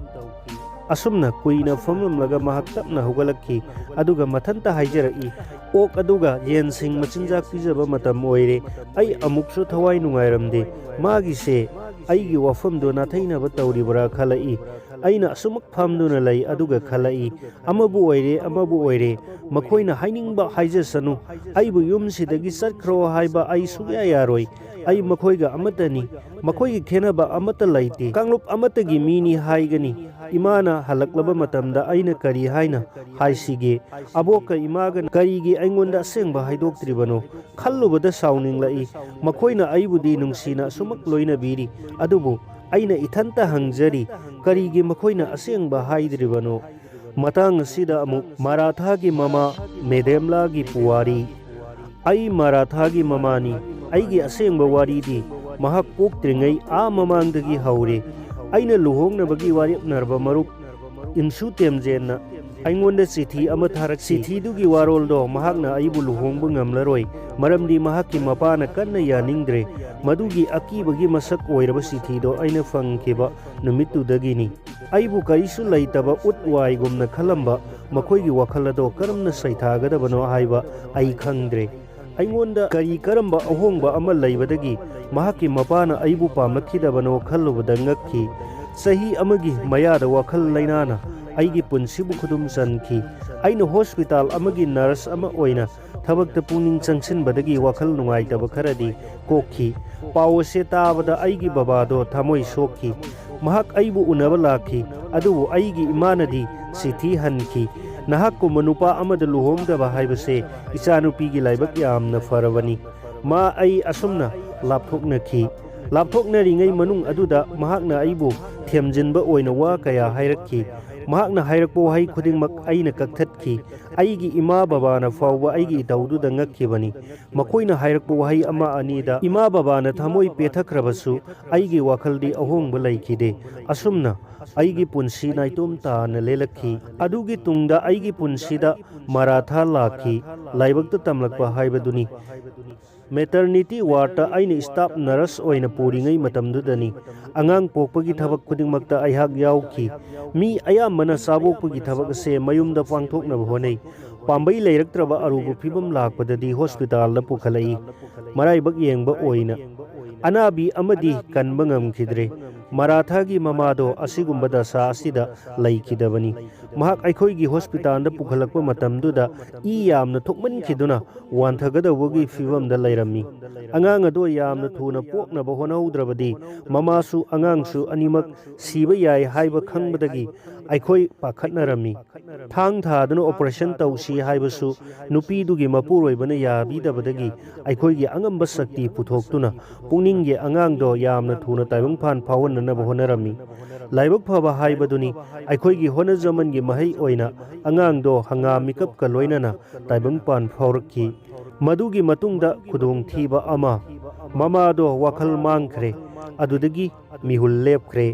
ꯑꯁꯨꯝꯅ ꯀꯨꯏꯅ ꯐꯝꯂꯝꯂꯒ ꯃꯍꯥꯛ ꯇꯞꯅ ꯍꯧꯒꯠꯂꯛꯈꯤ, ꯑꯗꯨꯒ ꯃꯊꯟꯇ ꯍꯥꯏꯖꯔꯛꯏ, "ꯑꯣꯛ ꯑꯗꯨꯒ ꯌꯦꯟꯁꯤꯡ ꯃꯆꯤꯟꯖꯥꯛ ꯄꯤꯖꯕ ꯃꯇꯝ ꯑꯣꯏꯔꯦ꯫ ꯑꯩ ꯑꯃꯨꯛꯁꯨ ꯊꯋꯥꯏ ꯅꯨꯡꯉꯥꯏꯔꯝꯗꯦ꯫ ꯃꯥꯒꯤꯁꯦ ꯑꯩꯒꯤ ꯋꯥꯐꯝꯗꯣ ꯅꯥꯊꯩꯅꯕ ꯇꯧꯔꯤꯕ꯭ꯔꯥ ꯈꯜꯂꯛꯏ"꯫ ꯑꯩꯅ ꯑꯁꯨꯃꯛ ꯐꯝꯗꯨꯅ ꯂꯩ, ꯑꯗꯨꯒ ꯈꯜꯂꯛꯏ, ꯑꯃꯕꯨ ꯑꯣꯏꯔꯦ, ꯑꯃꯕꯨ ꯑꯣꯏꯔꯦ, ꯃꯈꯣꯏꯅ ꯍꯥꯏꯅꯤꯡꯕ ꯍꯥꯏꯖꯁꯅꯨ, ꯑꯩꯕꯨ ꯌꯨꯝꯁꯤꯗꯒꯤ ꯆꯠꯈ꯭ꯔꯣ ꯍꯥꯏꯕ ꯑꯩ ꯁꯨꯛꯌꯥ ꯌꯥꯔꯣꯏ꯫ ꯑꯩ ꯃꯈꯣꯏꯒ ꯑꯃꯠꯇꯅꯤ꯫ ꯃꯈꯣꯏꯒꯤ ꯈꯦꯠꯅꯕ ꯑꯃꯠꯇ ꯂꯩꯇꯦ꯫ ꯀꯥꯡꯂꯨꯞ ꯑꯃꯠꯇꯒꯤ ꯃꯤꯅꯤ ꯍꯥꯏꯒꯅꯤ꯫ ꯏꯃꯥꯅ ꯍꯜꯂꯛꯂꯕ ꯃꯇꯝꯗ ꯑꯩꯅ ꯀꯔꯤ ꯍꯥꯏꯅ ꯍꯥꯏꯁꯤꯒꯦ? ꯑꯕꯣꯛꯀ ꯏꯃꯥꯒ ꯀꯔꯤꯒꯤ ꯑꯩꯉꯣꯟꯗ ꯑꯁꯦꯡꯕ ꯍꯥꯏꯗꯣꯛꯇ꯭ꯔꯤꯕꯅꯣ? ꯈꯜꯂꯨꯕꯗ ꯁꯥꯎꯅꯤꯡꯂꯛꯏ꯫ ꯃꯈꯣꯏꯅ ꯑꯩꯕꯨꯗꯤ ꯅꯨꯡꯁꯤꯅ ꯑꯁꯨꯃꯛ ꯂꯣꯏꯅꯕꯤꯔꯤ, ꯑꯗꯨꯕꯨ ꯑꯩꯅ ꯏꯊꯟꯇ ꯍꯪꯖꯔꯤ, ꯀꯔꯤꯒꯤ ꯃꯈꯣꯏꯅ ꯑꯁꯦꯡꯕ ꯍꯥꯏꯗ꯭ꯔꯤꯕꯅꯣ? ꯃꯇꯥꯡ ꯑꯁꯤꯗ ꯑꯃꯨꯛ ꯃꯔꯥꯊꯥꯒꯤ ꯃꯃꯥ ꯃꯦꯗꯦꯝꯂꯥꯒꯤ ꯄꯨꯋꯥꯔꯤ꯫ ꯑꯩ ꯃꯔꯥꯊꯥꯒꯤ ꯃꯃꯥꯅꯤ꯫ ꯑꯩꯒꯤ ꯑꯁꯦꯡꯕ ꯋꯥꯔꯤꯗꯤ ꯃꯍꯥꯛ ꯄꯣꯛꯇ꯭ꯔꯤꯉꯩ ꯑꯥ ꯃꯃꯥꯡꯗꯒꯤ ꯍꯧꯔꯦ꯫ ꯑꯩꯅ ꯂꯨꯍꯣꯡꯅꯕꯒꯤ ꯋꯥꯔꯦꯞꯅꯔꯕ ꯃꯔꯨꯞ ꯏꯟꯁꯨ ꯇꯦꯝꯖꯦꯟꯅ ꯑꯩꯉꯣꯟꯗ ꯆꯤꯊꯤ ꯑꯃ ꯊꯥꯔꯛꯈꯤ꯫ ꯆꯤꯊꯤꯗꯨꯒꯤ ꯋꯥꯔꯣꯜꯗꯣ ꯃꯍꯥꯛꯅ ꯑꯩꯕꯨ ꯂꯨꯍꯣꯡꯕ ꯉꯝꯂꯔꯣꯏ, ꯃꯔꯝꯗꯤ ꯃꯍꯥꯛꯀꯤ ꯃꯄꯥꯅ ꯀꯟꯅ ꯌꯥꯅꯤꯡꯗ꯭ꯔꯦ꯫ ꯃꯗꯨꯒꯤ ꯑꯀꯤꯕꯒꯤ ꯃꯁꯛ ꯑꯣꯏꯔꯕ ꯆꯤꯊꯤꯗꯣ ꯑꯩꯅ ꯐꯪꯈꯤꯕ ꯅꯨꯃꯤꯠꯇꯨꯗꯒꯤꯅꯤ꯫ ꯑꯩꯕꯨ ꯀꯔꯤꯁꯨ ꯂꯩꯇꯕ ꯎꯠ ꯋꯥꯏꯒꯨꯝꯅ ꯈꯜꯂꯝꯕ ꯃꯈꯣꯏꯒꯤ ꯋꯥꯈꯜ ꯑꯗꯣ ꯀꯔꯝꯅ ꯁꯩꯊꯥꯒꯗꯕꯅꯣ ꯍꯥꯏꯕ ꯑꯩ ꯈꯪꯗ꯭ꯔꯦ꯫ ꯑꯩꯉꯣꯟꯗ ꯀꯔꯤ ꯀꯔꯝꯕ ꯑꯍꯣꯡꯕ ꯑꯃ ꯂꯩꯕꯗꯒꯤ ꯃꯍꯥꯛꯀꯤ ꯃꯄꯥꯅ ꯑꯩꯕꯨ ꯄꯥꯝꯂꯛꯈꯤꯗꯕꯅꯣ ꯈꯜꯂꯨꯕꯗ ꯉꯛꯈꯤ꯫ ꯆꯍꯤ ꯑꯃꯒꯤ ꯃꯌꯥꯗ ꯋꯥꯈꯜ ꯂꯩꯅꯥꯅ ꯑꯩꯒꯤ ꯄꯨꯟꯁꯤꯕꯨ ꯈꯨꯗꯨꯝ ꯆꯟꯈꯤ꯫ ꯑꯩꯅ ꯍꯣꯁꯄꯤꯇꯥꯜ ꯑꯃꯒꯤ ꯅꯔꯁ ꯑꯃ ꯑꯣꯏꯅ ꯊꯕꯛꯇ ꯄꯨꯛꯅꯤꯡ ꯆꯪꯁꯤꯟꯕꯗꯒꯤ ꯋꯥꯈꯜ ꯅꯨꯡꯉꯥꯏꯇꯕ ꯈꯔꯗꯤ ꯀꯣꯛꯈꯤ꯫ ꯄꯥꯎ ꯑꯁꯤ ꯇꯥꯕꯗ ꯑꯩꯒꯤ ꯕꯕꯥꯗꯣ ꯊꯃꯣꯏ ꯁꯣꯛꯈꯤ꯫ ꯃꯍꯥꯛ ꯑꯩꯕꯨ ꯎꯅꯕ ꯂꯥꯛꯈꯤ, ꯑꯗꯨꯕꯨ ꯑꯩꯒꯤ ꯏꯃꯥꯅꯗꯤ ꯆꯤꯊꯤ ꯍꯟꯈꯤ꯫ "ꯅꯍꯥꯛꯀꯨꯝꯕ ꯅꯨꯄꯥ ꯑꯃꯗ ꯂꯨꯍꯣꯡꯗꯕ ꯍꯥꯏꯕꯁꯦ ꯏꯆꯥꯅꯨꯄꯤꯒꯤ ꯂꯥꯏꯕꯛ ꯌꯥꯝꯅ ꯐꯔꯕꯅꯤ꯫ ꯃꯥ ꯑꯩ ꯑꯁꯨꯝꯅ ꯂꯥꯞꯊꯣꯛꯅꯈꯤ꯫ ꯂꯥꯞꯊꯣꯛꯅꯔꯤꯉꯩ ꯃꯅꯨꯡ ꯑꯗꯨꯗ ꯃꯍꯥꯛꯅ ꯑꯩꯕꯨ ꯊꯦꯝꯖꯤꯟꯕ ꯑꯣꯏꯅ ꯋꯥ ꯀꯌꯥ ꯍꯥꯏꯔꯛꯈꯤ꯫ ꯃꯍꯥꯛꯅ ꯍꯥꯏꯔꯛꯄ ꯋꯥꯍꯩ ꯈꯨꯗꯤꯡꯃꯛ ꯑꯩꯅ ꯀꯛꯊꯠꯈꯤ꯫ ꯑꯩꯒꯤ ꯏꯃꯥ ꯕꯕꯥꯅ ꯐꯥꯎꯕ ꯑꯩꯒꯤ ꯏꯇꯧꯗꯨꯗ ꯉꯛꯈꯤꯕꯅꯤ꯫ ꯃꯈꯣꯏꯅ ꯍꯥꯏꯔꯛꯄ ꯋꯥꯍꯩ ꯑꯃ ꯑꯅꯤꯗ ꯏꯃꯥ ꯕꯕꯥꯅ ꯊꯃꯣꯏ ꯄꯦꯊꯈ꯭ꯔꯕꯁꯨ ꯑꯩꯒꯤ ꯋꯥꯈꯜꯗꯤ ꯑꯍꯣꯡꯕ ꯂꯩꯈꯤꯗꯦ꯫ ꯑꯁꯨꯝꯅ ꯑꯩꯒꯤ ꯄꯨꯟꯁꯤ ꯅꯥꯏꯇꯣꯝ ꯇꯥꯅ ꯂꯦꯜꯂꯛꯈꯤ꯫ ꯑꯗꯨꯒꯤ ꯇꯨꯡꯗ ꯑꯩꯒꯤ ꯄꯨꯟꯁꯤꯗ ꯃꯔꯥꯊꯥ ꯂꯥꯛꯈꯤ꯫ ꯂꯥꯏꯕꯛꯇ ꯇꯝꯂꯛꯄ ꯍꯥꯏꯕꯗꯨꯅꯤ꯫ ꯃꯦꯇꯔꯅꯤꯇꯤ ꯋꯥꯔꯗꯇ ꯑꯩꯅ ꯁ꯭ꯇꯥꯐ ꯅꯔꯁ ꯑꯣꯏꯅ ꯄꯨꯔꯤꯉꯩ ꯃꯇꯝꯗꯨꯗꯅꯤ꯫ ꯑꯉꯥꯡ ꯄꯣꯛꯄꯒꯤ ꯊꯕꯛ ꯈꯨꯗꯤꯡꯃꯛꯇ ꯑꯩꯍꯥꯛ ꯌꯥꯎꯈꯤ꯫ ꯃꯤ ꯑꯌꯥꯝꯕꯅ ꯆꯥꯕꯣꯛꯄꯒꯤ ꯊꯕꯛ ꯑꯁꯦ ꯃꯌꯨꯝꯗ ꯄꯥꯡꯊꯣꯛꯅꯕ ꯍꯣꯠꯅꯩ꯫ ꯄꯥꯝꯕꯩ ꯂꯩꯔꯛꯇ꯭ꯔꯕ ꯑꯔꯨꯕ ꯐꯤꯚꯝ ꯂꯥꯛꯄꯗꯗꯤ ꯍꯣꯁꯄꯤꯇꯥꯜꯗ ꯄꯨꯈꯠꯂꯛꯏ꯫ ꯃꯔꯥꯏꯕꯛ ꯌꯦꯡꯕ ꯑꯣꯏꯅ ꯑꯅꯥꯕꯤ ꯑꯃꯗꯤ ꯀꯟꯕ ꯉꯝꯈꯤꯗ꯭ꯔꯦ꯫ ꯃꯔꯥꯊꯥꯒꯤ ꯃꯃꯥꯗꯣ ꯑꯁꯤꯒꯨꯝꯕ ꯗꯁꯥ ꯑꯁꯤꯗ ꯂꯩꯈꯤꯗꯕꯅꯤ꯫ ꯃꯍꯥꯛ ꯑꯩꯈꯣꯏꯒꯤ ꯍꯣꯁꯄꯤꯇꯥꯜꯗ ꯄꯨꯈꯠꯂꯛꯄ ꯃꯇꯝꯗꯨꯗ ꯏ ꯌꯥꯝꯅ ꯊꯣꯛꯃꯟꯈꯤꯗꯨꯅ ꯋꯥꯟꯊꯒꯗꯧꯕꯒꯤ ꯐꯤꯕꯝꯗ ꯂꯩꯔꯝꯃꯤ꯫ ꯑꯉꯥꯡ ꯑꯗꯣ ꯌꯥꯝꯅ ꯊꯨꯅ ꯄꯣꯛꯅꯕ ꯍꯣꯠꯅꯍꯧꯗ꯭ꯔꯕꯗꯤ ꯃꯃꯥꯁꯨ ꯑꯉꯥꯡꯁꯨ ꯑꯅꯤꯃꯛ ꯁꯤꯕ ꯌꯥꯏ ꯍꯥꯏꯕ ꯈꯪꯕꯗꯒꯤ ꯑꯩꯈꯣꯏ ꯄꯥꯈꯠꯅꯔꯝꯃꯤ꯫ ꯊꯥꯡ ꯊꯥꯗꯨꯅ ꯑꯣꯄꯔꯦꯁꯟ ꯇꯧꯁꯤ ꯍꯥꯏꯕꯁꯨ ꯅꯨꯄꯤꯗꯨꯒꯤ ꯃꯄꯨꯔꯣꯏꯕꯅ ꯌꯥꯕꯤꯗꯕꯗꯒꯤ ꯑꯩꯈꯣꯏꯒꯤ ꯑꯉꯝꯕ ꯁꯛꯇꯤ ꯄꯨꯊꯣꯛꯇꯨꯅ ꯄꯨꯛꯅꯤꯡꯒꯤ ꯑꯉꯥꯡꯗꯣ ꯌꯥꯝꯅ ꯊꯨꯅ ꯇꯥꯏꯕꯪꯄꯥꯟ ꯐꯥꯎꯍꯟꯅꯅꯕ ꯍꯣꯠꯅꯔꯝꯃꯤ꯫ ꯂꯥꯏꯕꯛ ꯐꯕ ꯍꯥꯏꯕꯗꯨꯅꯤ, ꯑꯩꯈꯣꯏꯒꯤ ꯍꯣꯠꯅꯖꯃꯟꯒꯤ ꯃꯍꯩ ꯑꯣꯏꯅ ꯑꯉꯥꯡꯗꯣ ꯍꯪꯒꯥꯝ ꯃꯤꯀꯞꯀ ꯂꯣꯏꯅꯅ ꯇꯥꯏꯕꯪꯄꯥꯟ ꯐꯥꯎꯔꯛꯈꯤ꯫ ꯃꯗꯨꯒꯤ ꯃꯇꯨꯡꯗ ꯈꯨꯗꯣꯡꯊꯤꯕ ꯑꯃ, ꯃꯃꯥꯗꯣ ꯋꯥꯈꯜ ꯃꯥꯡꯈ꯭ꯔꯦ꯫ ꯑꯗꯨꯗꯒꯤ ꯃꯤꯍꯨꯜ ꯂꯦꯞꯈ꯭ꯔꯦ꯫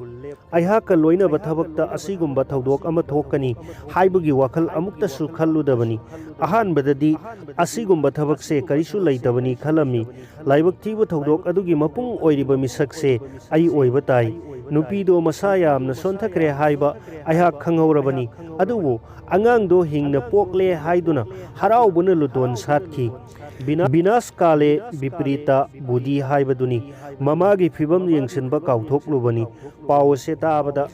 ꯑꯩꯍꯥꯛꯀ ꯂꯣꯏꯅꯕ ꯊꯕꯛꯇ ꯑꯁꯤꯒꯨꯝꯕ ꯊꯧꯗꯣꯛ ꯑꯃ ꯊꯣꯛꯀꯅꯤ ꯍꯥꯏꯕꯒꯤ ꯋꯥꯈꯜ ꯑꯃꯨꯛꯇꯁꯨ ꯈꯜꯂꯨꯗꯕꯅꯤ꯫ ꯑꯍꯥꯟꯕꯗꯗꯤ ꯑꯁꯤꯒꯨꯝꯕ ꯊꯕꯛꯁꯦ ꯀꯔꯤꯁꯨ ꯂꯩꯇꯕꯅꯤ ꯈꯜꯂꯝꯃꯤ꯫ ꯂꯥꯏꯕꯛ ꯊꯤꯕ ꯊꯧꯗꯣꯛ ꯑꯗꯨꯒꯤ ꯃꯄꯨꯡ ꯑꯣꯏꯔꯤꯕ ꯃꯤꯁꯛꯁꯦ ꯑꯩ ꯑꯣꯏꯕ ꯇꯥꯏ꯫ ꯅꯨꯄꯤꯗꯣ ꯃꯁꯥ ꯌꯥꯝꯅ ꯁꯣꯟꯊꯈ꯭ꯔꯦ ꯍꯥꯏꯕ ꯑꯩꯍꯥꯛ ꯈꯪꯍꯧꯔꯕꯅꯤ꯫ ꯑꯗꯨꯕꯨ ꯑꯉꯥꯡꯗꯣ ꯍꯤꯡꯅ ꯄꯣꯛꯂꯦ ꯍꯥꯏꯗꯨꯅ ꯍꯔꯥꯎꯕꯅ ꯂꯨꯇꯣꯟ ꯁꯥꯠꯈꯤ꯫ ꯕꯤꯅꯥ-, ꯕꯤꯅꯥꯁ ꯀꯥꯂꯦ ꯕꯤꯄꯔꯤꯇꯥ ꯕꯨꯙꯤ ꯍꯥꯏꯕꯗꯨꯅꯤ꯫ ꯃꯃꯥꯒꯤ ꯐꯤꯕꯝ ꯌꯦꯡꯁꯤꯟꯕ ꯀꯥꯎꯊꯣꯛꯂꯨꯕꯅꯤ꯫ ꯄꯥꯎ ꯑꯁꯤ ꯇꯥꯕꯗ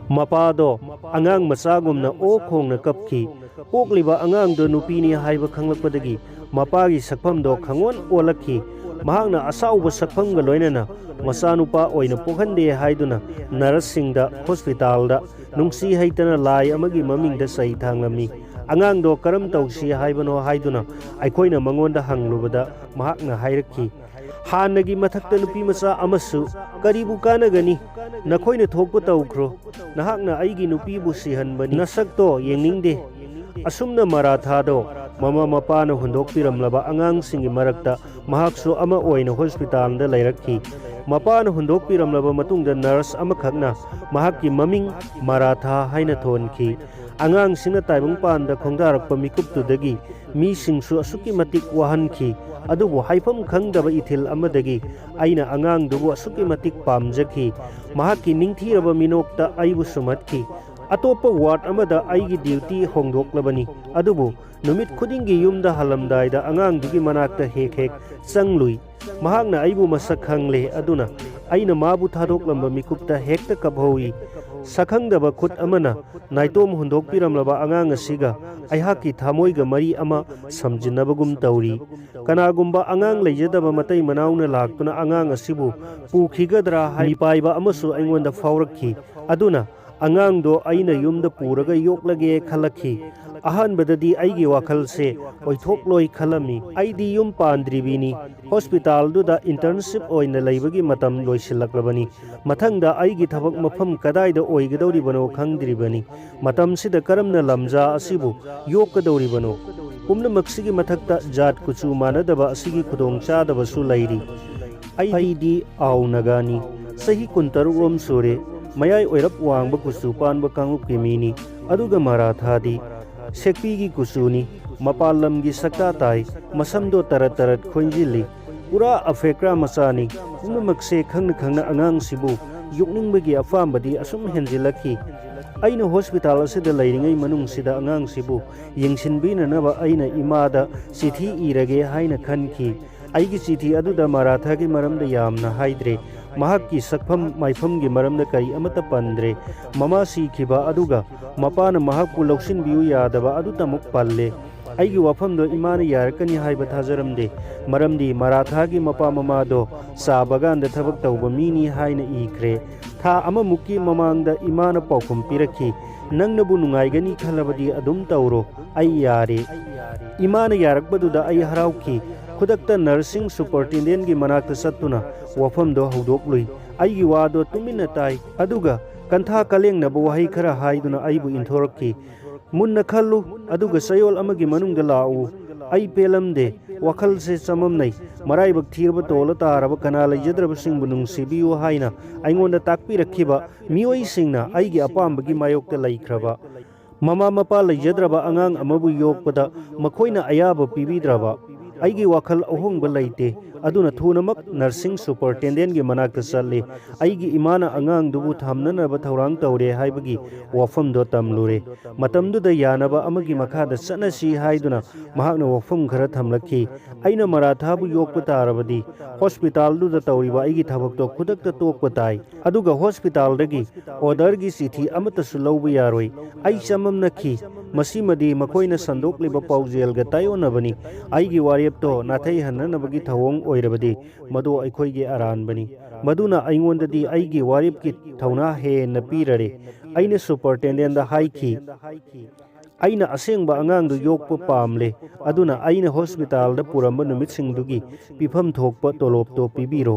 ꯃꯄꯥꯗꯣ ꯑꯉꯥꯡ ꯃꯆꯥꯒꯨꯝꯅ ꯑꯣꯛ ꯈꯣꯡꯅ ꯀꯞꯈꯤ꯫ ꯄꯣꯛꯂꯤꯕ ꯑꯉꯥꯡꯗꯣ ꯅꯨꯄꯤꯅꯤ ꯍꯥꯏꯕ ꯈꯪꯂꯛꯄꯗꯒꯤ ꯃꯄꯥꯒꯤ ꯁꯛꯐꯝꯗꯣ ꯈꯪꯑꯣꯟ ꯑꯣꯜꯂꯛꯈꯤ꯫ ꯃꯍꯥꯛꯅ ꯑꯁꯥꯎꯕ ꯁꯛꯐꯝꯒ ꯂꯣꯏꯅꯅ ꯃꯆꯥꯅꯨꯄꯥ ꯑꯣꯏꯅ ꯄꯣꯛꯍꯟꯗꯦ ꯍꯥꯏꯗꯨꯅ ꯅꯔꯁꯁꯤꯡꯗ ꯍꯣꯁꯄꯤꯇꯥꯜꯗ ꯅꯨꯡꯁꯤ ꯍꯩꯇꯅ ꯂꯥꯏ ꯑꯃꯒꯤ ꯃꯃꯤꯡꯗ ꯆꯩ ꯊꯥꯡꯂꯝꯃꯤ꯫ ꯑꯉꯥꯡꯗꯣ ꯀꯔꯝ ꯇꯧꯁꯤ ꯍꯥꯏꯕꯅꯣ ꯍꯥꯏꯗꯨꯅ ꯑꯩꯈꯣꯏꯅ ꯃꯉꯣꯟꯗ ꯍꯪꯂꯨꯕꯗ ꯃꯍꯥꯛꯅ ꯍꯥꯏꯔꯛꯈꯤ, "ꯍꯥꯟꯅꯒꯤ ꯃꯊꯛꯇ ꯅꯨꯄꯤ ꯃꯆꯥ ꯑꯃꯁꯨ ꯀꯔꯤꯕꯨ ꯀꯥꯟꯅꯒꯅꯤ? ꯅꯈꯣꯏꯅ ꯊꯣꯛꯄ ꯇꯧꯈ꯭ꯔꯣ꯫ ꯅꯍꯥꯛꯅ ꯑꯩꯒꯤ ꯅꯨꯄꯤꯕꯨ ꯁꯤꯍꯟꯕꯅꯤ꯫ ꯅꯁꯛꯇꯣ ꯌꯦꯡꯅꯤꯡꯗꯦ"꯫ ꯑꯁꯨꯝꯅ ꯃꯔꯥꯊꯥꯗꯣ ꯃꯃꯥ ꯃꯄꯥꯅ ꯍꯨꯟꯗꯣꯛꯄꯤꯔꯝꯂꯕ ꯑꯉꯥꯡꯁꯤꯡꯒꯤ ꯃꯔꯛꯇ ꯃꯍꯥꯛꯁꯨ ꯑꯃ ꯑꯣꯏꯅ ꯍꯣꯁꯄꯤꯇꯥꯜꯗ ꯂꯩꯔꯛꯈꯤ꯫ ꯃꯄꯥꯅ ꯍꯨꯟꯗꯣꯛꯄꯤꯔꯝꯂꯕ ꯃꯇꯨꯡꯗ ꯅꯔꯁ ꯑꯃꯈꯛꯅ ꯃꯍꯥꯛꯀꯤ ꯃꯃꯤꯡ ꯃꯔꯥꯊꯥ ꯍꯥꯏꯅ ꯊꯣꯟꯈꯤ꯫ ꯑꯉꯥꯡꯁꯤꯡꯅ ꯇꯥꯏꯕꯪꯄꯥꯟꯗ ꯈꯣꯡꯗꯥꯔꯛꯄ ꯃꯤꯀꯨꯞꯇꯨꯗꯒꯤ ꯃꯤꯁꯤꯡꯁꯨ ꯑꯁꯨꯛꯀꯤ ꯃꯇꯤꯛ ꯋꯥꯍꯟꯈꯤ꯫ ꯑꯗꯨꯕꯨ ꯍꯥꯏꯐꯝ ꯈꯪꯗꯕ ꯏꯊꯤꯜ ꯑꯃꯗꯒꯤ ꯑꯩꯅ ꯑꯉꯥꯡꯗꯨꯕꯨ ꯑꯁꯨꯛꯀꯤ ꯃꯇꯤꯛ ꯄꯥꯝꯖꯈꯤ꯫ ꯃꯍꯥꯛꯀꯤ ꯅꯤꯡꯊꯤꯔꯕ ꯃꯤꯅꯣꯛꯇ ꯑꯩꯕꯨ ꯁꯨꯝꯍꯠꯈꯤ꯫ ꯑꯇꯣꯞꯄ ꯋꯥꯔꯗ ꯑꯃꯗ ꯑꯩꯒꯤ ꯗ꯭ꯌꯨꯇꯤ ꯍꯣꯡꯗꯣꯛꯂꯕꯅꯤ꯫ ꯑꯗꯨꯕꯨ ꯅꯨꯃꯤꯠ ꯈꯨꯗꯤꯡꯒꯤ ꯌꯨꯝꯗ ꯍꯜꯂꯝꯗꯥꯏꯗ ꯑꯉꯥꯡꯗꯨꯒꯤ ꯃꯅꯥꯛꯇ ꯍꯦꯛ ꯍꯦꯛ ꯆꯪꯂꯨꯏ꯫ ꯃꯍꯥꯛꯅ ꯑꯩꯕꯨ ꯃꯁꯛ ꯈꯪꯂꯦ, ꯑꯗꯨꯅ ꯑꯩꯅ ꯃꯥꯕꯨ ꯊꯥꯗꯣꯛꯂꯝꯕ ꯃꯤꯀꯨꯞꯇ ꯍꯦꯛꯇ ꯀꯞꯍꯧꯏ꯫ ꯁꯛꯈꯪꯗꯕ ꯈꯨꯠ ꯑꯃꯅ ꯅꯥꯏꯇꯣꯝ ꯍꯨꯟꯗꯣꯛꯄꯤꯔꯝꯂꯕ ꯑꯉꯥꯡ ꯑꯁꯤꯒ ꯑꯩꯍꯥꯛꯀꯤ ꯊꯃꯣꯏꯒ ꯃꯔꯤ ꯑꯃ ꯁꯝꯖꯤꯟꯅꯕꯒꯨꯝ ꯇꯧꯔꯤ꯫ ꯀꯅꯥꯒꯨꯝꯕ ꯑꯉꯥꯡ ꯂꯩꯖꯗꯕ ꯃꯇꯩ ꯃꯅꯥꯎꯅ ꯂꯥꯛꯇꯨꯅ ꯑꯉꯥꯡ ꯑꯁꯤꯕꯨ ꯄꯨꯈꯤꯒꯗ꯭ꯔꯥ ꯍꯥꯏ ꯃꯤꯄꯥꯏꯕ ꯑꯃꯁꯨ ꯑꯩꯉꯣꯟꯗ ꯐꯥꯎꯔꯛꯈꯤ꯫ ꯑꯗꯨꯅ ꯑꯉꯥꯡꯗꯣ ꯑꯩꯅ ꯌꯨꯝꯗ ꯄꯨꯔꯒ ꯌꯣꯛꯂꯒꯦ ꯈꯜꯂꯛꯈꯤ꯫ ꯑꯍꯥꯟꯕꯗꯗꯤ ꯑꯩꯒꯤ ꯋꯥꯈꯜꯁꯦ ꯑꯣꯏꯊꯣꯛꯂꯣꯏ ꯈꯜꯂꯝꯃꯤ꯫ ꯑꯩꯗꯤ ꯌꯨꯝ ꯄꯥꯟꯗ꯭ꯔꯤꯕꯤꯅꯤ꯫ ꯍꯣꯁꯄꯤꯇꯥꯜꯗꯨꯗ ꯏꯟꯇꯔꯟꯁꯤꯞ ꯑꯣꯏꯅ ꯂꯩꯕꯒꯤ ꯃꯇꯝ ꯂꯣꯏꯁꯤꯜꯂꯛꯂꯕꯅꯤ꯫ ꯃꯊꯪꯗ ꯑꯩꯒꯤ ꯊꯕꯛ ꯃꯐꯝ ꯀꯗꯥꯏꯗ ꯑꯣꯏꯒꯗꯧꯔꯤꯕꯅꯣ ꯈꯪꯗ꯭ꯔꯤꯕꯅꯤ꯫ ꯃꯇꯝꯁꯤꯗ ꯀꯔꯝꯅ ꯂꯝꯖꯥ ꯑꯁꯤꯕꯨ ꯌꯣꯛꯀꯗꯧꯔꯤꯕꯅꯣ? ꯄꯨꯝꯅꯃꯛꯁꯤꯒꯤ ꯃꯊꯛꯇ ꯖꯥꯠ ꯀꯨꯆꯨ ꯃꯥꯟꯅꯗꯕ ꯑꯁꯤꯒꯤ ꯈꯨꯗꯣꯡꯆꯥꯗꯕꯁꯨ ꯂꯩꯔꯤ꯫ ꯑꯩꯗꯤ ꯑꯥꯎ ꯅꯥꯒꯥꯅꯤ꯫ ꯆꯍꯤ ꯀꯨꯟꯇꯔꯨꯛ ꯔꯣꯝ ꯁꯨꯔꯦ꯫ ꯃꯌꯥꯏ ꯑꯣꯏꯔꯞ ꯋꯥꯡꯕ ꯀꯨꯆꯨ ꯄꯥꯟꯕ ꯀꯥꯡꯂꯨꯞꯀꯤ ꯃꯤꯅꯤ꯫ ꯑꯗꯨꯒ ꯃꯔꯥꯊꯥꯗꯤ ꯁꯦꯛꯄꯤꯒꯤ ꯀꯨꯆꯨꯅꯤ꯫ ꯃꯄꯥꯟ ꯂꯝꯒꯤ ꯁꯛꯇꯥ ꯇꯥꯏ꯫ ꯃꯁꯝꯗꯣ ꯇꯔꯠ ꯇꯔꯠ ꯈꯣꯏꯖꯤꯜꯂꯤ꯫ ꯄꯨꯔꯥ ꯑꯐꯦꯀ꯭ꯔꯥ ꯃꯆꯥꯅꯤ꯫ ꯄꯨꯝꯅꯃꯛꯁꯦ ꯈꯪꯅ ꯈꯪꯅ ꯑꯉꯥꯡꯁꯤꯕꯨ ꯌꯣꯛꯅꯤꯡꯕꯒꯤ ꯑꯄꯥꯝꯕꯗꯤ ꯑꯁꯨꯝ ꯍꯦꯟꯖꯤꯜꯂꯛꯈꯤ꯫ ꯑꯩꯅ ꯍꯣꯁꯄꯤꯇꯥꯜ ꯑꯁꯤꯗ ꯂꯩꯔꯤꯉꯩ ꯃꯅꯨꯡꯁꯤꯗ ꯑꯉꯥꯡꯁꯤꯕꯨ ꯌꯦꯡꯁꯤꯟꯕꯤꯅꯅꯕ ꯑꯩꯅ ꯏꯃꯥꯗ ꯆꯤꯊꯤ ꯏꯔꯒꯦ ꯍꯥꯏꯅ ꯈꯟꯈꯤ꯫ ꯑꯩꯒꯤ ꯆꯤꯊꯤ ꯑꯗꯨꯗ ꯃꯔꯥꯊꯥꯒꯤ ꯃꯔꯝꯗ ꯌꯥꯝꯅ ꯍꯥꯏꯗ꯭ꯔꯦ꯫ ꯃꯍꯥꯛꯀꯤ ꯁꯛꯐꯝ ꯃꯥꯏꯐꯝꯒꯤ ꯃꯔꯝꯗ ꯀꯔꯤ ꯑꯃꯠꯇ ꯄꯟꯗ꯭ꯔꯦ꯫ ꯃꯃꯥ ꯁꯤꯈꯤꯕ ꯑꯗꯨꯒ ꯃꯄꯥꯅ ꯃꯍꯥꯛꯄꯨ ꯂꯧꯁꯤꯟꯕꯤꯌꯨ ꯌꯥꯗꯕ ꯑꯗꯨꯇꯃꯛ ꯄꯜꯂꯦ꯫ ꯑꯩꯒꯤ ꯋꯥꯐꯝꯗꯣ ꯏꯃꯥꯅ ꯌꯥꯔꯛꯀꯅꯤ ꯍꯥꯏꯕ ꯊꯥꯖꯔꯝꯗꯦ, ꯃꯔꯝꯗꯤ ꯃꯔꯥꯊꯥꯒꯤ ꯃꯄꯥ ꯃꯃꯥꯗꯣ ꯆꯥ ꯕꯒꯥꯟꯗ ꯊꯕꯛ ꯇꯧꯕ ꯃꯤꯅꯤ ꯍꯥꯏꯅ ꯏꯈ꯭ꯔꯦ꯫ ꯊꯥ ꯑꯃꯃꯨꯛꯀꯤ ꯃꯃꯥꯡꯗ ꯏꯃꯥꯅ ꯄꯥꯎꯈꯨꯝ ꯄꯤꯔꯛꯈꯤ, "ꯅꯪꯅꯕꯨ ꯅꯨꯡꯉꯥꯏꯒꯅꯤ ꯈꯜꯂꯕꯗꯤ ꯑꯗꯨꯝ ꯇꯧꯔꯣ, ꯑꯩ ꯌꯥꯔꯦ"꯫ ꯏꯃꯥꯅ ꯌꯥꯔꯛꯄꯗꯨꯗ ꯑꯩ ꯍꯔꯥꯎꯈꯤ꯫ ꯈꯨꯗꯛꯇ ꯅꯔꯁꯤꯡ ꯁꯨꯄꯔꯇꯦꯟꯗꯦꯟꯒꯤ ꯃꯅꯥꯛꯇ ꯆꯠꯇꯨꯅ ꯋꯥꯐꯝꯗꯣ ꯍꯧꯗꯣꯛꯂꯨꯏ꯫ ꯑꯩꯒꯤ ꯋꯥꯗꯣ ꯇꯨꯃꯤꯟꯅ ꯇꯥꯏ, ꯑꯗꯨꯒ ꯀꯟꯊꯥ ꯀꯂꯦꯡꯅꯕ ꯋꯥꯍꯩ ꯈꯔ ꯍꯥꯏꯗꯨꯅ ꯑꯩꯕꯨ ꯏꯟꯊꯣꯔꯛꯈꯤ꯫ "ꯃꯨꯟꯅ ꯈꯜꯂꯨ, ꯑꯗꯨꯒ ꯆꯌꯣꯜ ꯑꯃꯒꯤ ꯃꯅꯨꯡꯗ ꯂꯥꯛꯎ"꯫ ꯑꯩ ꯄꯦꯜꯂꯝꯗꯦ꯫ ꯋꯥꯈꯜꯁꯦ ꯆꯃꯝꯅꯩ꯫ ꯃꯔꯥꯏꯕꯛ ꯊꯤꯔꯕ ꯇꯣꯜꯂ ꯇꯥꯔꯕ ꯀꯅꯥ ꯂꯩꯖꯗ꯭ꯔꯕꯁꯤꯡꯕꯨ ꯅꯨꯡꯁꯤꯕꯤꯌꯨ ꯍꯥꯏꯅ ꯑꯩꯉꯣꯟꯗ ꯇꯥꯛꯄꯤꯔꯛꯈꯤꯕ ꯃꯤꯑꯣꯏꯁꯤꯡꯅ ꯑꯩꯒꯤ ꯑꯄꯥꯝꯕꯒꯤ ꯃꯥꯌꯣꯛꯇ ꯂꯩꯈ꯭ꯔꯕ꯫ ꯃꯃꯥ ꯃꯄꯥ ꯂꯩꯖꯗ꯭ꯔꯕ ꯑꯉꯥꯡ ꯑꯃꯕꯨ ꯌꯣꯛꯄꯗ ꯃꯈꯣꯏꯅ ꯑꯌꯥꯕ ꯄꯤꯕꯤꯗ꯭ꯔꯕ꯫ ꯑꯩꯒꯤ ꯋꯥꯈꯜ ꯑꯍꯣꯡꯕ ꯂꯩꯇꯦ꯫ ꯑꯗꯨꯅ ꯊꯨꯅꯃꯛ ꯅꯔꯁꯤꯡ ꯁꯨꯄꯔꯇꯦꯟꯗꯦꯟꯒꯤ ꯃꯅꯥꯛꯇ ꯆꯠꯂꯤ꯫ ꯑꯩꯒꯤ ꯏꯃꯥꯅ ꯑꯉꯥꯡꯗꯨꯕꯨ ꯊꯝꯅꯅꯕ ꯊꯧꯔꯥꯡ ꯇꯧꯔꯦ ꯍꯥꯏꯕꯒꯤ ꯋꯥꯐꯝꯗꯣ ꯇꯝꯂꯨꯔꯦ꯫ ꯃꯇꯝꯗꯨꯗ ꯌꯥꯅꯕ ꯑꯃꯒꯤ ꯃꯈꯥꯗ ꯆꯠꯅꯁꯤ ꯍꯥꯏꯗꯨꯅ ꯃꯍꯥꯛꯅ ꯋꯥꯐꯝ ꯈꯔ ꯊꯝꯂꯛꯈꯤ꯫ ꯑꯩꯅ ꯃꯔꯥꯊꯥꯕꯨ ꯌꯣꯛꯄ ꯇꯥꯔꯕꯗꯤ ꯍꯣꯁꯄꯤꯇꯥꯜꯗꯨꯗ ꯇꯧꯔꯤꯕ ꯑꯩꯒꯤ ꯊꯕꯛꯇꯣ ꯈꯨꯗꯛꯇ ꯇꯣꯛꯄ ꯇꯥꯏ꯫ ꯑꯗꯨꯒ ꯍꯣꯁꯄꯤꯇꯥꯜꯗꯒꯤ ꯑꯣꯔꯗꯔꯒꯤ ꯆꯤꯊꯤ ꯑꯃꯠꯇꯁꯨ ꯂꯧꯕ ꯌꯥꯔꯣꯏ꯫ ꯑꯩ ꯆꯃꯝꯅꯈꯤ꯫ ꯃꯁꯤꯃꯗꯤ ꯃꯈꯣꯏꯅ ꯁꯟꯗꯣꯛꯂꯤꯕ ꯄꯥꯎꯖꯦꯜꯒ ꯇꯥꯏꯑꯣꯟꯅꯕꯅꯤ꯫ ꯑꯩꯒꯤ ꯋꯥꯔꯦꯞꯇꯣ ꯅꯥꯊꯩꯍꯟꯅꯅꯕꯒꯤ ꯊꯧꯑꯣꯡ ꯑꯣꯏꯔꯕꯗꯤ ꯃꯗꯨ ꯑꯩꯈꯣꯏꯒꯤ ꯑꯔꯥꯟꯕꯅꯤ꯫ ꯃꯗꯨꯅ ꯑꯩꯉꯣꯟꯗꯗꯤ ꯑꯩꯒꯤ ꯋꯥꯔꯦꯞꯀꯤ ꯊꯧꯅꯥ ꯍꯦꯟꯅ ꯄꯤꯔꯔꯦ꯫ ꯑꯩꯅ ꯁꯨꯄꯔꯇꯦꯟꯗꯦꯟꯗ ꯍꯥꯏꯈꯤ, "ꯑꯩꯅ ꯑꯁꯦꯡꯕ ꯑꯉꯥꯡꯗꯨ ꯌꯣꯛꯄ ꯄꯥꯝꯂꯦ, ꯑꯗꯨꯅ ꯑꯩꯅ ꯍꯣꯁꯄꯤꯇꯥꯜꯗ ꯄꯨꯔꯝꯕ ꯅꯨꯃꯤꯠꯁꯤꯡꯗꯨꯒꯤ ꯄꯤꯐꯝ ꯊꯣꯛꯄ ꯇꯣꯂꯣꯞꯇꯣ ꯄꯤꯕꯤꯔꯣ꯫"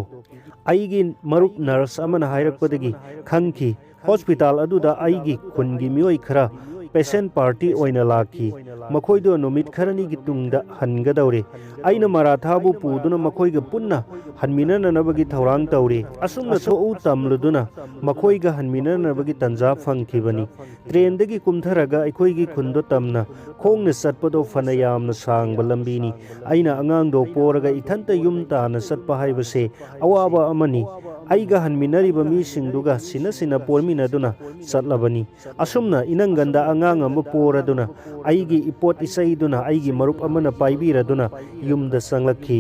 ꯑꯩꯒꯤ ꯃꯔꯨꯞ ꯅꯔꯁ ꯑꯃꯅ ꯍꯥꯏꯔꯛꯄꯗꯒꯤ ꯈꯪꯈꯤ, ꯍꯣꯁꯄꯤꯇꯥꯜ ꯑꯗꯨꯗ ꯑꯩꯒꯤ ꯈꯨꯟꯒꯤ ꯃꯤꯑꯣꯏ ꯈꯔ ꯄꯦꯁꯦꯟ ꯄꯥꯔꯇꯤ ꯑꯣꯏꯅ ꯂꯥꯛꯈꯤ꯫ ꯃꯈꯣꯏꯗꯣ ꯅꯨꯃꯤꯠ ꯈꯔꯅꯤꯒꯤ ꯇꯨꯡꯗ ꯍꯟꯒꯗꯧꯔꯦ꯫ ꯑꯩꯅ ꯃꯔꯥꯊꯥꯕꯨ ꯄꯨꯗꯨꯅ ꯃꯈꯣꯏꯒ ꯄꯨꯟꯅ ꯍꯟꯃꯤꯟꯅꯅꯕꯒꯤ ꯊꯧꯔꯥꯡ ꯇꯧꯔꯤ꯫ ꯑꯁꯨꯝꯅ ꯊꯣꯛꯎ ꯇꯝꯂꯨꯗꯨꯅ ꯃꯈꯣꯏꯒ ꯍꯟꯃꯤꯟꯅꯅꯕꯒꯤ ꯇꯟꯖꯥ ꯐꯪꯈꯤꯕꯅꯤ꯫ ꯇ꯭ꯔꯦꯟꯗꯒꯤ ꯀꯨꯝꯊꯔꯒ ꯑꯩꯈꯣꯏꯒꯤ ꯈꯨꯟꯗꯣ ꯇꯝꯅ ꯈꯣꯡꯅ ꯆꯠꯄꯗꯣ ꯐꯅ ꯌꯥꯝꯅ ꯁꯥꯡꯕ ꯂꯝꯕꯤꯅꯤ꯫ ꯑꯩꯅ ꯑꯉꯥꯡꯗꯣ ꯄꯣꯔꯒ ꯏꯊꯟꯇ ꯌꯨꯝ ꯇꯥꯟꯅ ꯆꯠꯄ ꯍꯥꯏꯕꯁꯦ ꯑꯋꯥꯕ ꯑꯃꯅꯤ꯫ ꯑꯩꯒ ꯍꯟꯃꯤꯟꯅꯔꯤꯕ ꯃꯤꯁꯤꯡꯗꯨꯒ ꯁꯤꯟꯅ ꯁꯤꯟꯅ ꯄꯣꯟꯃꯤꯟꯅꯗꯨꯅ ꯆꯠꯂꯕꯅꯤ꯫ ꯑꯁꯨꯝꯅ ꯏꯅꯪꯒꯟꯗ ꯑꯉꯥꯡ ꯑꯃ ꯄꯣꯔꯗꯨꯅ ꯑꯩꯒꯤ ꯏꯄꯣꯠ ꯏꯆꯩꯗꯨꯅ ꯑꯩꯒꯤ ꯃꯔꯨꯞ ꯑꯃꯅ ꯄꯥꯏꯕꯤꯔꯗꯨꯅ ꯌꯨꯝꯗ ꯆꯪꯂꯛꯈꯤ꯫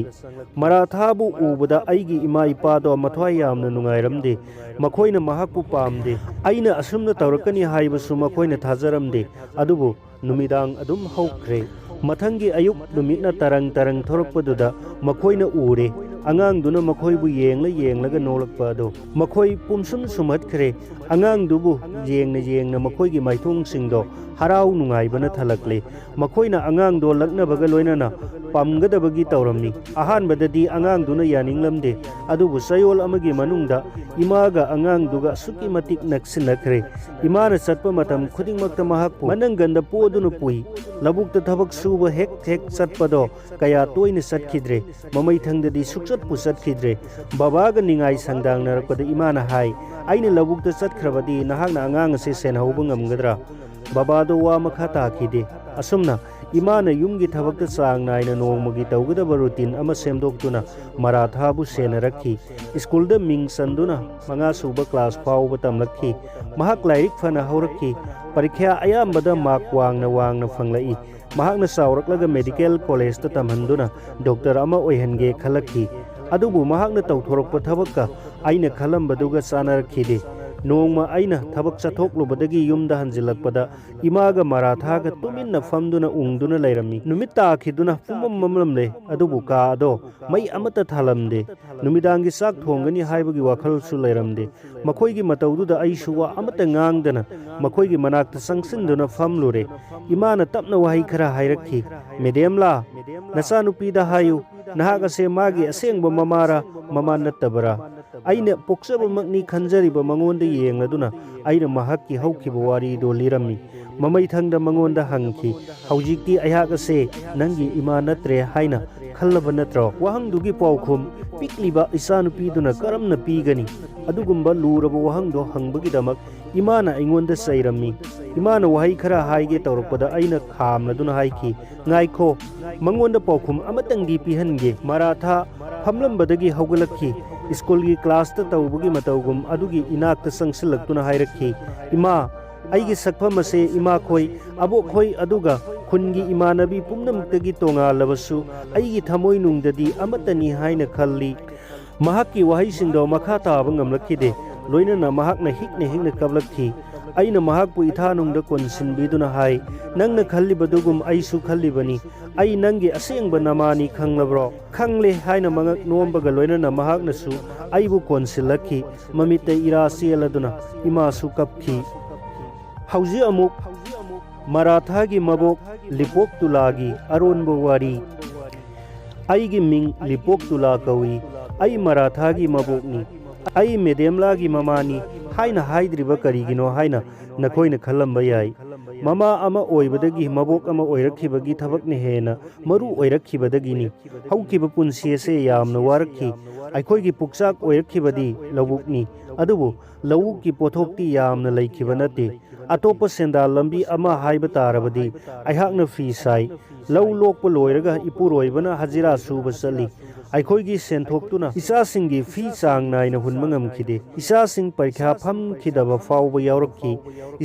ꯃꯔꯥꯊꯥꯕꯨ ꯎꯕꯗ ꯑꯩꯒꯤ ꯏꯃꯥ ꯏꯄꯥꯗꯣ ꯃꯊ꯭ꯋꯥꯏ ꯌꯥꯝꯅ ꯅꯨꯡꯉꯥꯏꯔꯝꯗꯦ꯫ ꯃꯈꯣꯏꯅ ꯃꯍꯥꯛꯄꯨ ꯄꯥꯝꯗꯦ꯫ ꯑꯩꯅ ꯑꯁꯨꯝꯅ ꯇꯧꯔꯛꯀꯅꯤ ꯍꯥꯏꯕꯁꯨ ꯃꯈꯣꯏꯅ ꯊꯥꯖꯔꯝꯗꯦ꯫ ꯑꯗꯨꯕꯨ ꯅꯨꯃꯤꯗꯥꯡ ꯑꯗꯨꯝ ꯍꯧꯈ꯭ꯔꯦ꯫ ꯃꯊꯪꯒꯤ ꯑꯌꯨꯛ ꯅꯨꯃꯤꯠꯅ ꯇꯔꯪ ꯇꯔꯪ ꯊꯣꯔꯛꯄꯗꯨꯗ ꯃꯈꯣꯏꯅ ꯎꯔꯦ꯫ ꯑꯉꯥꯡꯗꯨꯅ ꯃꯈꯣꯏꯕꯨ ꯌꯦꯡꯂ ꯌꯦꯡꯂꯒ ꯅꯣꯛꯂꯛꯄ ꯑꯗꯣ꯫ ꯃꯈꯣꯏ ꯄꯨꯝꯁꯨꯝ ꯁꯨꯝꯍꯠꯈ꯭ꯔꯦ꯫ ꯑꯉꯥꯡꯗꯨꯕꯨ ꯌꯦꯡꯅ ꯌꯦꯡꯅ ꯃꯈꯣꯏꯒꯤ ꯃꯥꯏꯊꯣꯡꯁꯤꯡꯗꯣ ꯍꯔꯥꯎ ꯅꯨꯡꯉꯥꯏꯕꯅ ꯊꯜꯂꯛꯂꯦ꯫ ꯃꯈꯣꯏꯅ ꯑꯉꯥꯡꯗꯣ ꯂꯛꯅꯕꯒ ꯂꯣꯏꯅꯅ ꯄꯝꯒꯗꯕꯒꯤ ꯇꯧꯔꯝꯃꯤ꯫ ꯑꯍꯥꯟꯕꯗꯗꯤ ꯑꯉꯥꯡꯗꯨꯅ ꯌꯥꯅꯤꯡꯂꯝꯗꯦ, ꯑꯗꯨꯕꯨ ꯆꯌꯣꯜ ꯑꯃꯒꯤ ꯃꯅꯨꯡꯗ ꯏꯃꯥꯒ ꯑꯉꯥꯡꯗꯨꯒ ꯑꯁꯨꯛꯀꯤ ꯃꯇꯤꯛ ꯅꯛꯁꯤꯟꯅꯈ꯭ꯔꯦ꯫ ꯏꯃꯥꯅ ꯆꯠꯄ ꯃꯇꯝ ꯈꯨꯗꯤꯡꯃꯛꯇ ꯃꯍꯥꯛꯄꯨ ꯃꯅꯪꯒꯟꯗ ꯄꯣꯗꯨꯅ ꯄꯨꯏ꯫ ꯂꯧꯕꯨꯛꯇ ꯊꯕꯛ ꯁꯨꯕ ꯍꯦꯛ ꯍꯦꯛ ꯆꯠꯄꯗꯣ ꯀꯌꯥ ꯇꯣꯏꯅ ꯆꯠꯈꯤꯗ꯭ꯔꯦ꯫ ꯃꯃꯩꯊꯪꯗꯗꯤ ꯁꯨꯛꯆꯠꯄꯨ ꯆꯠꯈꯤꯗ꯭ꯔꯦ꯫ ꯕꯕꯥꯒ ꯅꯤꯡꯉꯥꯏ ꯁꯪꯗꯥꯡꯅꯔꯛꯄꯗ ꯏꯃꯥꯅ ꯍꯥꯏ, "ꯑꯩꯅ ꯂꯧꯕꯨꯛꯇ ꯆꯠꯈ꯭ꯔꯕꯗꯤ ꯅꯍꯥꯛꯅ ꯑꯉꯥꯡ ꯑꯁꯦ ꯁꯦꯟꯅꯍꯧꯕ ꯉꯝꯒꯗ꯭ꯔꯥ?" ꯕꯕꯥꯗꯣ ꯋꯥ ꯃꯈꯥ ꯇꯥꯈꯤꯗꯦ꯫ ꯑꯁꯨꯝꯅ ꯏꯃꯥꯅ ꯌꯨꯝꯒꯤ ꯊꯕꯛꯇ ꯆꯥꯡ ꯅꯥꯏꯅ ꯅꯣꯡꯃꯒꯤ ꯇꯧꯒꯗꯕ ꯔꯨꯇꯤꯟ ꯑꯃ ꯁꯦꯝꯗꯣꯛꯇꯨꯅ ꯃꯔꯥꯊꯥꯕꯨ ꯁꯦꯟꯅꯔꯛꯈꯤ꯫ ꯁ꯭ꯀꯨꯜꯗ ꯃꯤꯡ ꯆꯟꯗꯨꯅ ꯃꯉꯥ ꯁꯨꯕ ꯀ꯭ꯂꯥꯁ ꯐꯥꯎꯕ ꯇꯝꯂꯛꯈꯤ꯫ ꯃꯍꯥꯛ ꯂꯥꯏꯔꯤꯛ ꯐꯅ ꯍꯧꯔꯛꯈꯤ꯫ ꯄꯔꯤꯈ꯭ꯌꯥ ꯑꯌꯥꯝꯕꯗ ꯃꯥꯔꯛ ꯋꯥꯡꯅ ꯋꯥꯡꯅ ꯐꯪꯂꯛꯏ꯫ ꯃꯍꯥꯛꯅ ꯆꯥꯎꯔꯛꯂꯒ ꯃꯦꯗꯤꯀꯦꯜ ꯀꯣꯂꯦꯖꯇ ꯇꯝꯍꯟꯗꯨꯅ ꯗꯣꯛꯇꯔ ꯑꯃ ꯑꯣꯏꯍꯟꯒꯦ ꯈꯜꯂꯛꯈꯤ꯫ ꯑꯗꯨꯕꯨ ꯃꯍꯥꯛꯅ ꯇꯧꯊꯣꯔꯛꯄ ꯊꯕꯛꯀ ꯑꯩꯅ ꯈꯜꯂꯝꯕꯗꯨꯒ ꯆꯥꯅꯔꯛꯈꯤꯗꯦ꯫ ꯅꯣꯡꯃ ꯑꯩꯅ ꯊꯕꯛ ꯆꯠꯊꯣꯛꯂꯨꯕꯗꯒꯤ ꯌꯨꯝꯗ ꯍꯟꯖꯤꯜꯂꯛꯄꯗ ꯏꯃꯥꯒ ꯃꯔꯥꯊꯥꯒ ꯇꯨꯃꯤꯟꯅ ꯐꯝꯗꯨꯅ ꯎꯪꯗꯨꯅ ꯂꯩꯔꯝꯃꯤ꯫ ꯅꯨꯃꯤꯠ ꯇꯥꯈꯤꯗꯨꯅ ꯄꯨꯝꯃꯝ ꯃꯝꯂꯝꯂꯦ, ꯑꯗꯨꯕꯨ ꯀꯥ ꯑꯗꯣ ꯃꯩ ꯑꯃꯠꯇ ꯊꯥꯜꯂꯝꯗꯦ꯫ ꯅꯨꯃꯤꯗꯥꯡꯒꯤ ꯆꯥꯛ ꯊꯣꯡꯒꯅꯤ ꯍꯥꯏꯕꯒꯤ ꯋꯥꯈꯜꯁꯨ ꯂꯩꯔꯝꯗꯦ꯫ ꯃꯈꯣꯏꯒꯤ ꯃꯇꯧꯗꯨꯗ ꯑꯩꯁꯨ ꯋꯥ ꯑꯃꯠꯇ ꯉꯥꯡꯗꯅ ꯃꯈꯣꯏꯒꯤ ꯃꯅꯥꯛꯇ ꯆꯪꯁꯤꯟꯗꯨꯅ ꯐꯝꯂꯨꯔꯦ꯫ ꯏꯃꯥꯅ ꯇꯞꯅ ꯋꯥꯍꯩ ꯈꯔ ꯍꯥꯏꯔꯛꯈꯤ, "ꯃꯦꯗꯦꯝꯂꯥ, ꯅꯆꯥꯅꯨꯄꯤꯗ ꯍꯥꯏꯌꯨ, ꯅꯍꯥꯛ ꯑꯁꯦ ꯃꯥꯒꯤ ꯑꯁꯦꯡꯕ ꯃꯃꯥꯔꯥ, ꯃꯃꯥ ꯅꯠꯇꯕꯔꯥ?" ꯑꯩꯅ ꯄꯣꯛꯆꯕꯃꯛꯅꯤ ꯈꯟꯖꯔꯤꯕ ꯃꯉꯣꯟꯗ ꯌꯦꯡꯂꯗꯨꯅ ꯑꯩꯅ ꯃꯍꯥꯛꯀꯤ ꯍꯧꯈꯤꯕ ꯋꯥꯔꯤꯗꯨ ꯂꯤꯔꯝꯃꯤ꯫ ꯃꯃꯩꯊꯪꯗ ꯃꯉꯣꯟꯗ ꯍꯪꯈꯤ, "ꯍꯧꯖꯤꯛꯇꯤ ꯑꯩꯍꯥꯛ ꯑꯁꯦ ꯅꯪꯒꯤ ꯏꯃꯥ ꯅꯠꯇ꯭ꯔꯦ ꯍꯥꯏꯅ ꯈꯜꯂꯕ ꯅꯠꯇ꯭ꯔꯣ?" ꯋꯥꯍꯪꯗꯨꯒꯤ ꯄꯥꯎꯈꯨꯝ ꯄꯤꯛꯂꯤꯕ ꯏꯆꯥꯅꯨꯄꯤꯗꯨꯅ ꯀꯔꯝꯅ ꯄꯤꯒꯅꯤ? ꯑꯗꯨꯒꯨꯝꯕ ꯂꯨꯔꯕ ꯋꯥꯍꯪꯗꯣ ꯍꯪꯕꯒꯤꯗꯃꯛ ꯏꯃꯥꯅ ꯑꯩꯉꯣꯟꯗ ꯆꯩꯔꯝꯃꯤ꯫ ꯏꯃꯥꯅ ꯋꯥꯍꯩ ꯈꯔ ꯍꯥꯏꯒꯦ ꯇꯧꯔꯛꯄꯗ ꯑꯩꯅ ꯈꯥꯝꯂꯗꯨꯅ ꯍꯥꯏꯈꯤ, "ꯉꯥꯏꯈꯣ, ꯃꯉꯣꯟꯗ ꯄꯥꯎꯈꯨꯝ ꯑꯃꯇꯪꯗꯤ ꯄꯤꯍꯟꯒꯦ꯫" ꯃꯔꯥꯊꯥ ꯐꯝꯂꯝꯕꯗꯒꯤ ꯍꯧꯒꯠꯂꯛꯈꯤ꯫ ꯁ꯭ꯀꯨꯜꯒꯤ ꯀ꯭ꯂꯥꯁꯇ ꯇꯧꯕꯒꯤ ꯃꯇꯧꯒꯨꯝ ꯑꯗꯨꯒꯤ ꯏꯅꯥꯛꯇ ꯆꯪꯁꯤꯜꯂꯛꯇꯨꯅ ꯍꯥꯏꯔꯛꯈꯤ, "ꯏꯃꯥ, ꯑꯩꯒꯤ ꯁꯛꯐꯝ ꯑꯁꯦ ꯏꯃꯥꯈꯣꯏ, ꯑꯕꯣꯛꯈꯣꯏ ꯑꯗꯨꯒ ꯈꯨꯟꯒꯤ ꯏꯃꯥꯟꯅꯕꯤ ꯄꯨꯝꯅꯃꯛꯇꯒꯤ ꯇꯣꯉꯥꯜꯂꯕꯁꯨ ꯑꯩꯒꯤ ꯊꯃꯣꯏꯅꯨꯡꯗꯗꯤ ꯑꯃꯠꯇꯅꯤ ꯍꯥꯏꯅ ꯈꯜꯂꯤ꯫" ꯃꯍꯥꯛꯀꯤ ꯋꯥꯍꯩꯁꯤꯡꯗꯣ ꯃꯈꯥ ꯇꯥꯕ ꯉꯝꯂꯛꯈꯤꯗꯦ꯫ ꯂꯣꯏꯅꯅ ꯃꯍꯥꯛꯅ ꯍꯤꯛꯅ ꯍꯤꯛꯅ ꯀꯞꯂꯛꯈꯤ꯫ ꯑꯩꯅ ꯃꯍꯥꯛꯄꯨ ꯏꯊꯥꯅꯨꯡꯗ ꯀꯣꯟꯁꯤꯟꯕꯤꯗꯨꯅ ꯍꯥꯏ, "ꯅꯪꯅ ꯈꯜꯂꯤꯕꯗꯨꯒꯨꯝ ꯑꯩꯁꯨ ꯈꯜꯂꯤꯕꯅꯤ꯫ ꯑꯩ ꯅꯪꯒꯤ ꯑꯁꯦꯡꯕ ꯅꯃꯥꯅꯤ, ꯈꯪꯂꯕ꯭ꯔꯣ?" "ꯈꯪꯂꯦ" ꯍꯥꯏꯅ ꯃꯉꯛ ꯅꯣꯝꯕꯒ ꯂꯣꯏꯅꯅ ꯃꯍꯥꯛꯅꯁꯨ ꯑꯩꯕꯨ ꯀꯣꯟꯁꯤꯜꯂꯛꯈꯤ꯫ ꯃꯃꯤꯠꯇ ꯏꯔꯥ ꯆꯦꯜꯂꯗꯨꯅ ꯏꯃꯥꯁꯨ ꯀꯞꯈꯤ꯫ ꯍꯧꯖꯤꯛ ꯑꯃꯨꯛ ꯃꯔꯥꯊꯥꯒꯤ ꯃꯕꯣꯛ ꯂꯤꯄꯣꯛ ꯇꯨꯂꯥꯒꯤ ꯑꯔꯣꯟꯕ ꯋꯥꯔꯤ꯫ ꯑꯩꯒꯤ ꯃꯤꯡ ꯂꯤꯄꯣꯛ ꯇꯨꯂꯥ ꯀꯧꯏ꯫ ꯑꯩ ꯃꯔꯥꯊꯥꯒꯤ ꯃꯕꯣꯛꯅꯤ꯫ ꯑꯩ ꯃꯦꯗꯦꯝꯂꯥꯒꯤ ꯃꯃꯥꯅꯤ ꯍꯥꯏꯅ ꯍꯥꯏꯗ꯭ꯔꯤꯕ ꯀꯔꯤꯒꯤꯅꯣ ꯍꯥꯏꯅ ꯅꯈꯣꯏꯅ ꯈꯜꯂꯝꯕ ꯌꯥꯏ꯫ ꯃꯃꯥ ꯑꯃ ꯑꯣꯏꯕꯗꯒꯤ ꯃꯕꯣꯛ ꯑꯃ ꯑꯣꯏꯔꯛꯈꯤꯕꯒꯤ ꯊꯕꯛꯅ ꯍꯦꯟꯅ ꯃꯔꯨ ꯑꯣꯏꯔꯛꯈꯤꯕꯗꯒꯤꯅꯤ꯫ ꯍꯧꯈꯤꯕ ꯄꯨꯟꯁꯤ ꯑꯁꯦ ꯌꯥꯝꯅ ꯋꯥꯔꯛꯈꯤ꯫ ꯑꯩꯈꯣꯏꯒꯤ ꯄꯨꯛꯆꯥꯛ ꯑꯣꯏꯔꯛꯈꯤꯕꯗꯤ ꯂꯧꯕꯨꯛꯅꯤ꯫ ꯑꯗꯨꯕꯨ ꯂꯧꯕꯨꯛꯀꯤ ꯄꯣꯠꯊꯣꯛꯇꯤ ꯌꯥꯝꯅ ꯂꯩꯈꯤꯕ ꯅꯠꯇꯦ꯫ ꯑꯇꯣꯞꯄ ꯁꯦꯟꯗꯥꯜ ꯂꯝꯕꯤ ꯑꯃ ꯍꯥꯏꯕ ꯇꯥꯔꯕꯗꯤ ꯑꯩꯍꯥꯛꯅ ꯐꯤ ꯁꯥꯏ꯫ ꯂꯧ ꯂꯣꯛꯄ ꯂꯣꯏꯔꯒ ꯏꯄꯨꯔꯣꯏꯕꯅ ꯍꯖꯤꯔꯥ ꯁꯨꯕ ꯆꯠꯂꯤ꯫ ꯑꯩꯈꯣꯏꯒꯤ ꯁꯦꯟꯊꯣꯛꯇꯨꯅ ꯏꯆꯥꯁꯤꯡꯒꯤ ꯐꯤ ꯆꯥꯡ ꯅꯥꯏꯅ ꯍꯨꯟꯕ ꯉꯝꯈꯤꯗꯦ꯫ ꯏꯆꯥꯁꯤꯡ ꯄꯔꯤꯈ꯭ꯌꯥ ꯐꯝꯈꯤꯗꯕ ꯐꯥꯎꯕ ꯌꯥꯎꯔꯛꯈꯤ꯫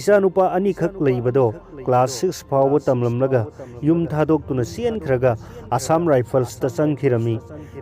ꯏꯆꯥꯅꯨꯄꯥ ꯑꯅꯤꯈꯛ ꯂꯩꯕꯗꯣ ꯀ꯭ꯂꯥꯁ ꯁꯤꯛꯁ ꯐꯥꯎꯕ ꯇꯝꯂꯝꯂꯒ ꯌꯨꯝ ꯊꯥꯗꯣꯛꯇꯨꯅ ꯆꯦꯟꯈ꯭ꯔꯒ ꯑꯁꯥꯝ ꯔꯥꯏꯐꯜꯁꯇ ꯆꯪꯈꯤꯔꯝꯃꯤ꯫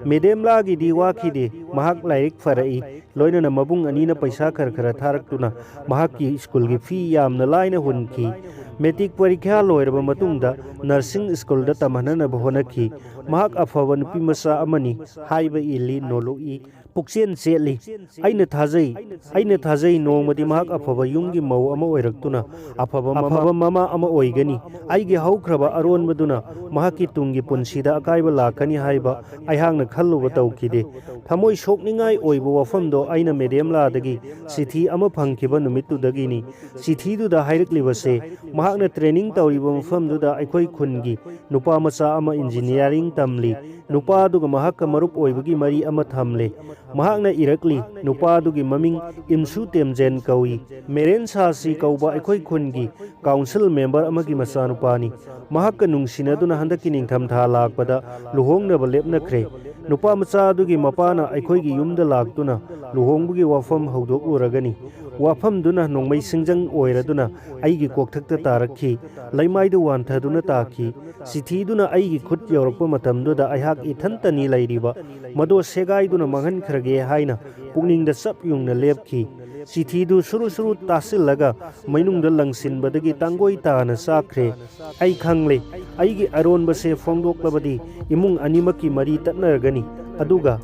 ꯃꯦꯗꯦꯝꯂꯥꯒꯤꯗꯤ ꯋꯥꯈꯤꯗꯦ, ꯃꯍꯥꯛ ꯂꯥꯏꯔꯤꯛ ꯐꯔꯛꯏ꯫ ꯂꯣꯏꯅꯅ ꯃꯕꯨꯡ ꯑꯅꯤꯅ ꯄꯩꯁꯥ ꯈꯔ ꯈꯔ ꯊꯥꯔꯛꯇꯨꯅ ꯃꯍꯥꯛꯀꯤ ꯁ꯭ꯀꯨꯜꯒꯤ ꯐꯤ ꯌꯥꯝꯅ ꯂꯥꯏꯅ ꯍꯨꯟꯈꯤ꯫ ꯃꯦꯇ꯭ꯔꯤꯛ ꯄꯔꯤꯈ꯭ꯌꯥ ꯂꯣꯏꯔꯕ ꯃꯇꯨꯡꯗ ꯅꯔꯁꯤꯡ ꯁ꯭ꯀꯨꯜꯗ ꯇꯝꯍꯟꯅꯅꯕ ꯍꯣꯠꯅꯈꯤ꯫ ꯃꯍꯥꯛ ꯑꯐꯕ ꯅꯨꯄꯤ ꯃꯆꯥ ꯑꯃꯅꯤ, ꯍꯥꯏꯕ ꯏꯜꯂꯤ, ꯅꯣꯂꯨꯛꯏ, ꯄꯨꯛꯆꯦꯜ ꯆꯦꯠꯂꯤ꯫ ꯑꯩꯅ ꯊꯥꯖꯩ, ꯑꯩꯅ ꯊꯥꯖꯩ ꯅꯣꯡꯃꯗꯤ ꯃꯍꯥꯛ ꯑꯐꯕ ꯌꯨꯝꯒꯤ ꯃꯧ ꯑꯃ ꯑꯣꯏꯔꯛꯇꯨꯅ ꯑꯐꯕ ꯃꯃꯥ ꯑꯃ ꯑꯣꯏꯒꯅꯤ꯫ ꯑꯩꯒꯤ ꯍꯧꯈ꯭ꯔꯕ ꯑꯔꯣꯟꯕꯗꯨꯅ ꯃꯍꯥꯛꯀꯤ ꯇꯨꯡꯒꯤ ꯄꯨꯟꯁꯤꯗ ꯑꯀꯥꯏꯕ ꯂꯥꯛꯀꯅꯤ ꯍꯥꯏꯕ ꯑꯩꯍꯥꯛꯅ ꯈꯜꯂꯨꯕ ꯇꯧꯈꯤꯗꯦ꯫ ꯊꯃꯣꯏ ꯁꯣꯛꯅꯤꯡꯉꯥꯏ ꯑꯣꯏꯕ ꯋꯥꯐꯝꯗꯣ ꯑꯩꯅ ꯃꯦꯗꯦꯝꯂꯥꯗꯒꯤ ꯆꯤꯊꯤ ꯑꯃ ꯐꯪꯈꯤꯕ ꯅꯨꯃꯤꯠꯇꯨꯗꯒꯤꯅꯤ꯫ ꯆꯤꯊꯤꯗꯨꯗ ꯍꯥꯏꯔꯛꯂꯤꯕꯁꯦ, ꯃꯍꯥꯛꯅ ꯇ꯭ꯔꯦꯅꯤꯡ ꯇꯧꯔꯤꯕ ꯃꯐꯝꯗꯨꯗ ꯑꯩꯈꯣꯏ ꯈꯨꯟꯒꯤ ꯅꯨꯄꯥ ꯃꯆꯥ ꯑꯃ ꯏꯟꯖꯤꯅꯤꯌꯥꯔꯤꯡ ꯇꯝꯂꯤ꯫ ꯅꯨꯄꯥꯗꯨꯒ ꯃꯍꯥꯛꯀ ꯃꯔꯨꯞ ꯑꯣꯏꯕꯒꯤ ꯃꯔꯤ ꯑꯃ ꯊꯝꯂꯦ꯫ ꯃꯍꯥꯛꯅ ꯏꯔꯛꯂꯤ, ꯅꯨꯄꯥꯗꯨꯒꯤ ꯃꯃꯤꯡ ꯏꯝꯁꯨ ꯇꯦꯝꯖꯦꯟ ꯀꯧꯏ꯫ ꯃꯦꯔꯦꯟ ꯁꯥꯁꯤ ꯀꯧꯕ ꯑꯩꯈꯣꯏ ꯈꯨꯟꯒꯤ ꯀꯥꯎꯟꯁꯤꯜ ꯃꯦꯝꯕꯔ ꯑꯃꯒꯤ ꯃꯆꯥꯅꯨꯄꯥꯅꯤ꯫ ꯃꯍꯥꯛꯀ ꯅꯨꯡꯁꯤꯅꯗꯨꯅ ꯍꯟꯗꯛꯀꯤ ꯅꯤꯡꯊꯝꯊꯥ ꯂꯥꯛꯄꯗ ꯂꯨꯍꯣꯡꯅꯕ ꯂꯦꯞꯅꯈ꯭ꯔꯦ꯫ ꯅꯨꯄꯥ ꯃꯆꯥ ꯑꯗꯨꯒꯤ ꯃꯄꯥꯅ ꯑꯩꯈꯣꯏꯒꯤ ꯌꯨꯝꯗ ꯂꯥꯛꯇꯨꯅ ꯂꯨꯍꯣꯡꯕꯒꯤ ꯋꯥꯐꯝ ꯍꯧꯗꯣꯛꯂꯨꯔꯒꯅꯤ꯫ ꯋꯥꯐꯝꯗꯨꯅ ꯅꯣꯡꯃꯩ ꯁꯤꯡꯖꯪ ꯑꯣꯏꯔꯗꯨꯅ ꯑꯩꯒꯤ ꯀꯣꯛꯊꯛꯇ ꯇꯥꯔꯛꯈꯤ꯫ ꯂꯩꯃꯥꯏꯗꯨ ꯋꯥꯟꯊꯗꯨꯅ ꯇꯥꯈꯤ꯫ ꯆꯤꯊꯤꯗꯨꯅ ꯑꯩꯒꯤ ꯈꯨꯠ ꯌꯧꯔꯛꯄ ꯃꯇꯝꯗꯨꯗ ꯑꯩꯍꯥꯛ ꯏꯊꯟꯇꯅꯤ ꯂꯩꯔꯤꯕ꯫ ꯃꯗꯣ ꯁꯦꯒꯥꯏꯗꯨꯅ ꯃꯥꯡꯍꯟꯈ꯭ꯔꯒꯦ ꯍꯥꯏꯅ ꯄꯨꯛꯅꯤꯡꯗ ꯆꯞ ꯌꯨꯡꯅ ꯂꯦꯞꯈꯤ꯫ ꯆꯤꯊꯤꯗꯨ ꯁꯨꯔꯨ ꯁꯨꯔꯨ ꯇꯥꯁꯤꯜꯂꯒ ꯃꯅꯨꯡꯗ ꯂꯪꯁꯤꯟꯕꯗꯒꯤ ꯇꯥꯡꯒꯣꯏ ꯇꯥꯅ ꯆꯥꯛꯈ꯭ꯔꯦ꯫ ꯑꯩ ꯈꯪꯂꯦ, ꯑꯩꯒꯤ ꯑꯔꯣꯟꯕꯁꯦ ꯐꯣꯡꯗꯣꯛꯂꯕꯗꯤ ꯏꯃꯨꯡ ꯑꯅꯤꯃꯛꯀꯤ ꯃꯔꯤ ꯇꯠꯅꯔꯒꯅꯤ, ꯑꯗꯨꯒ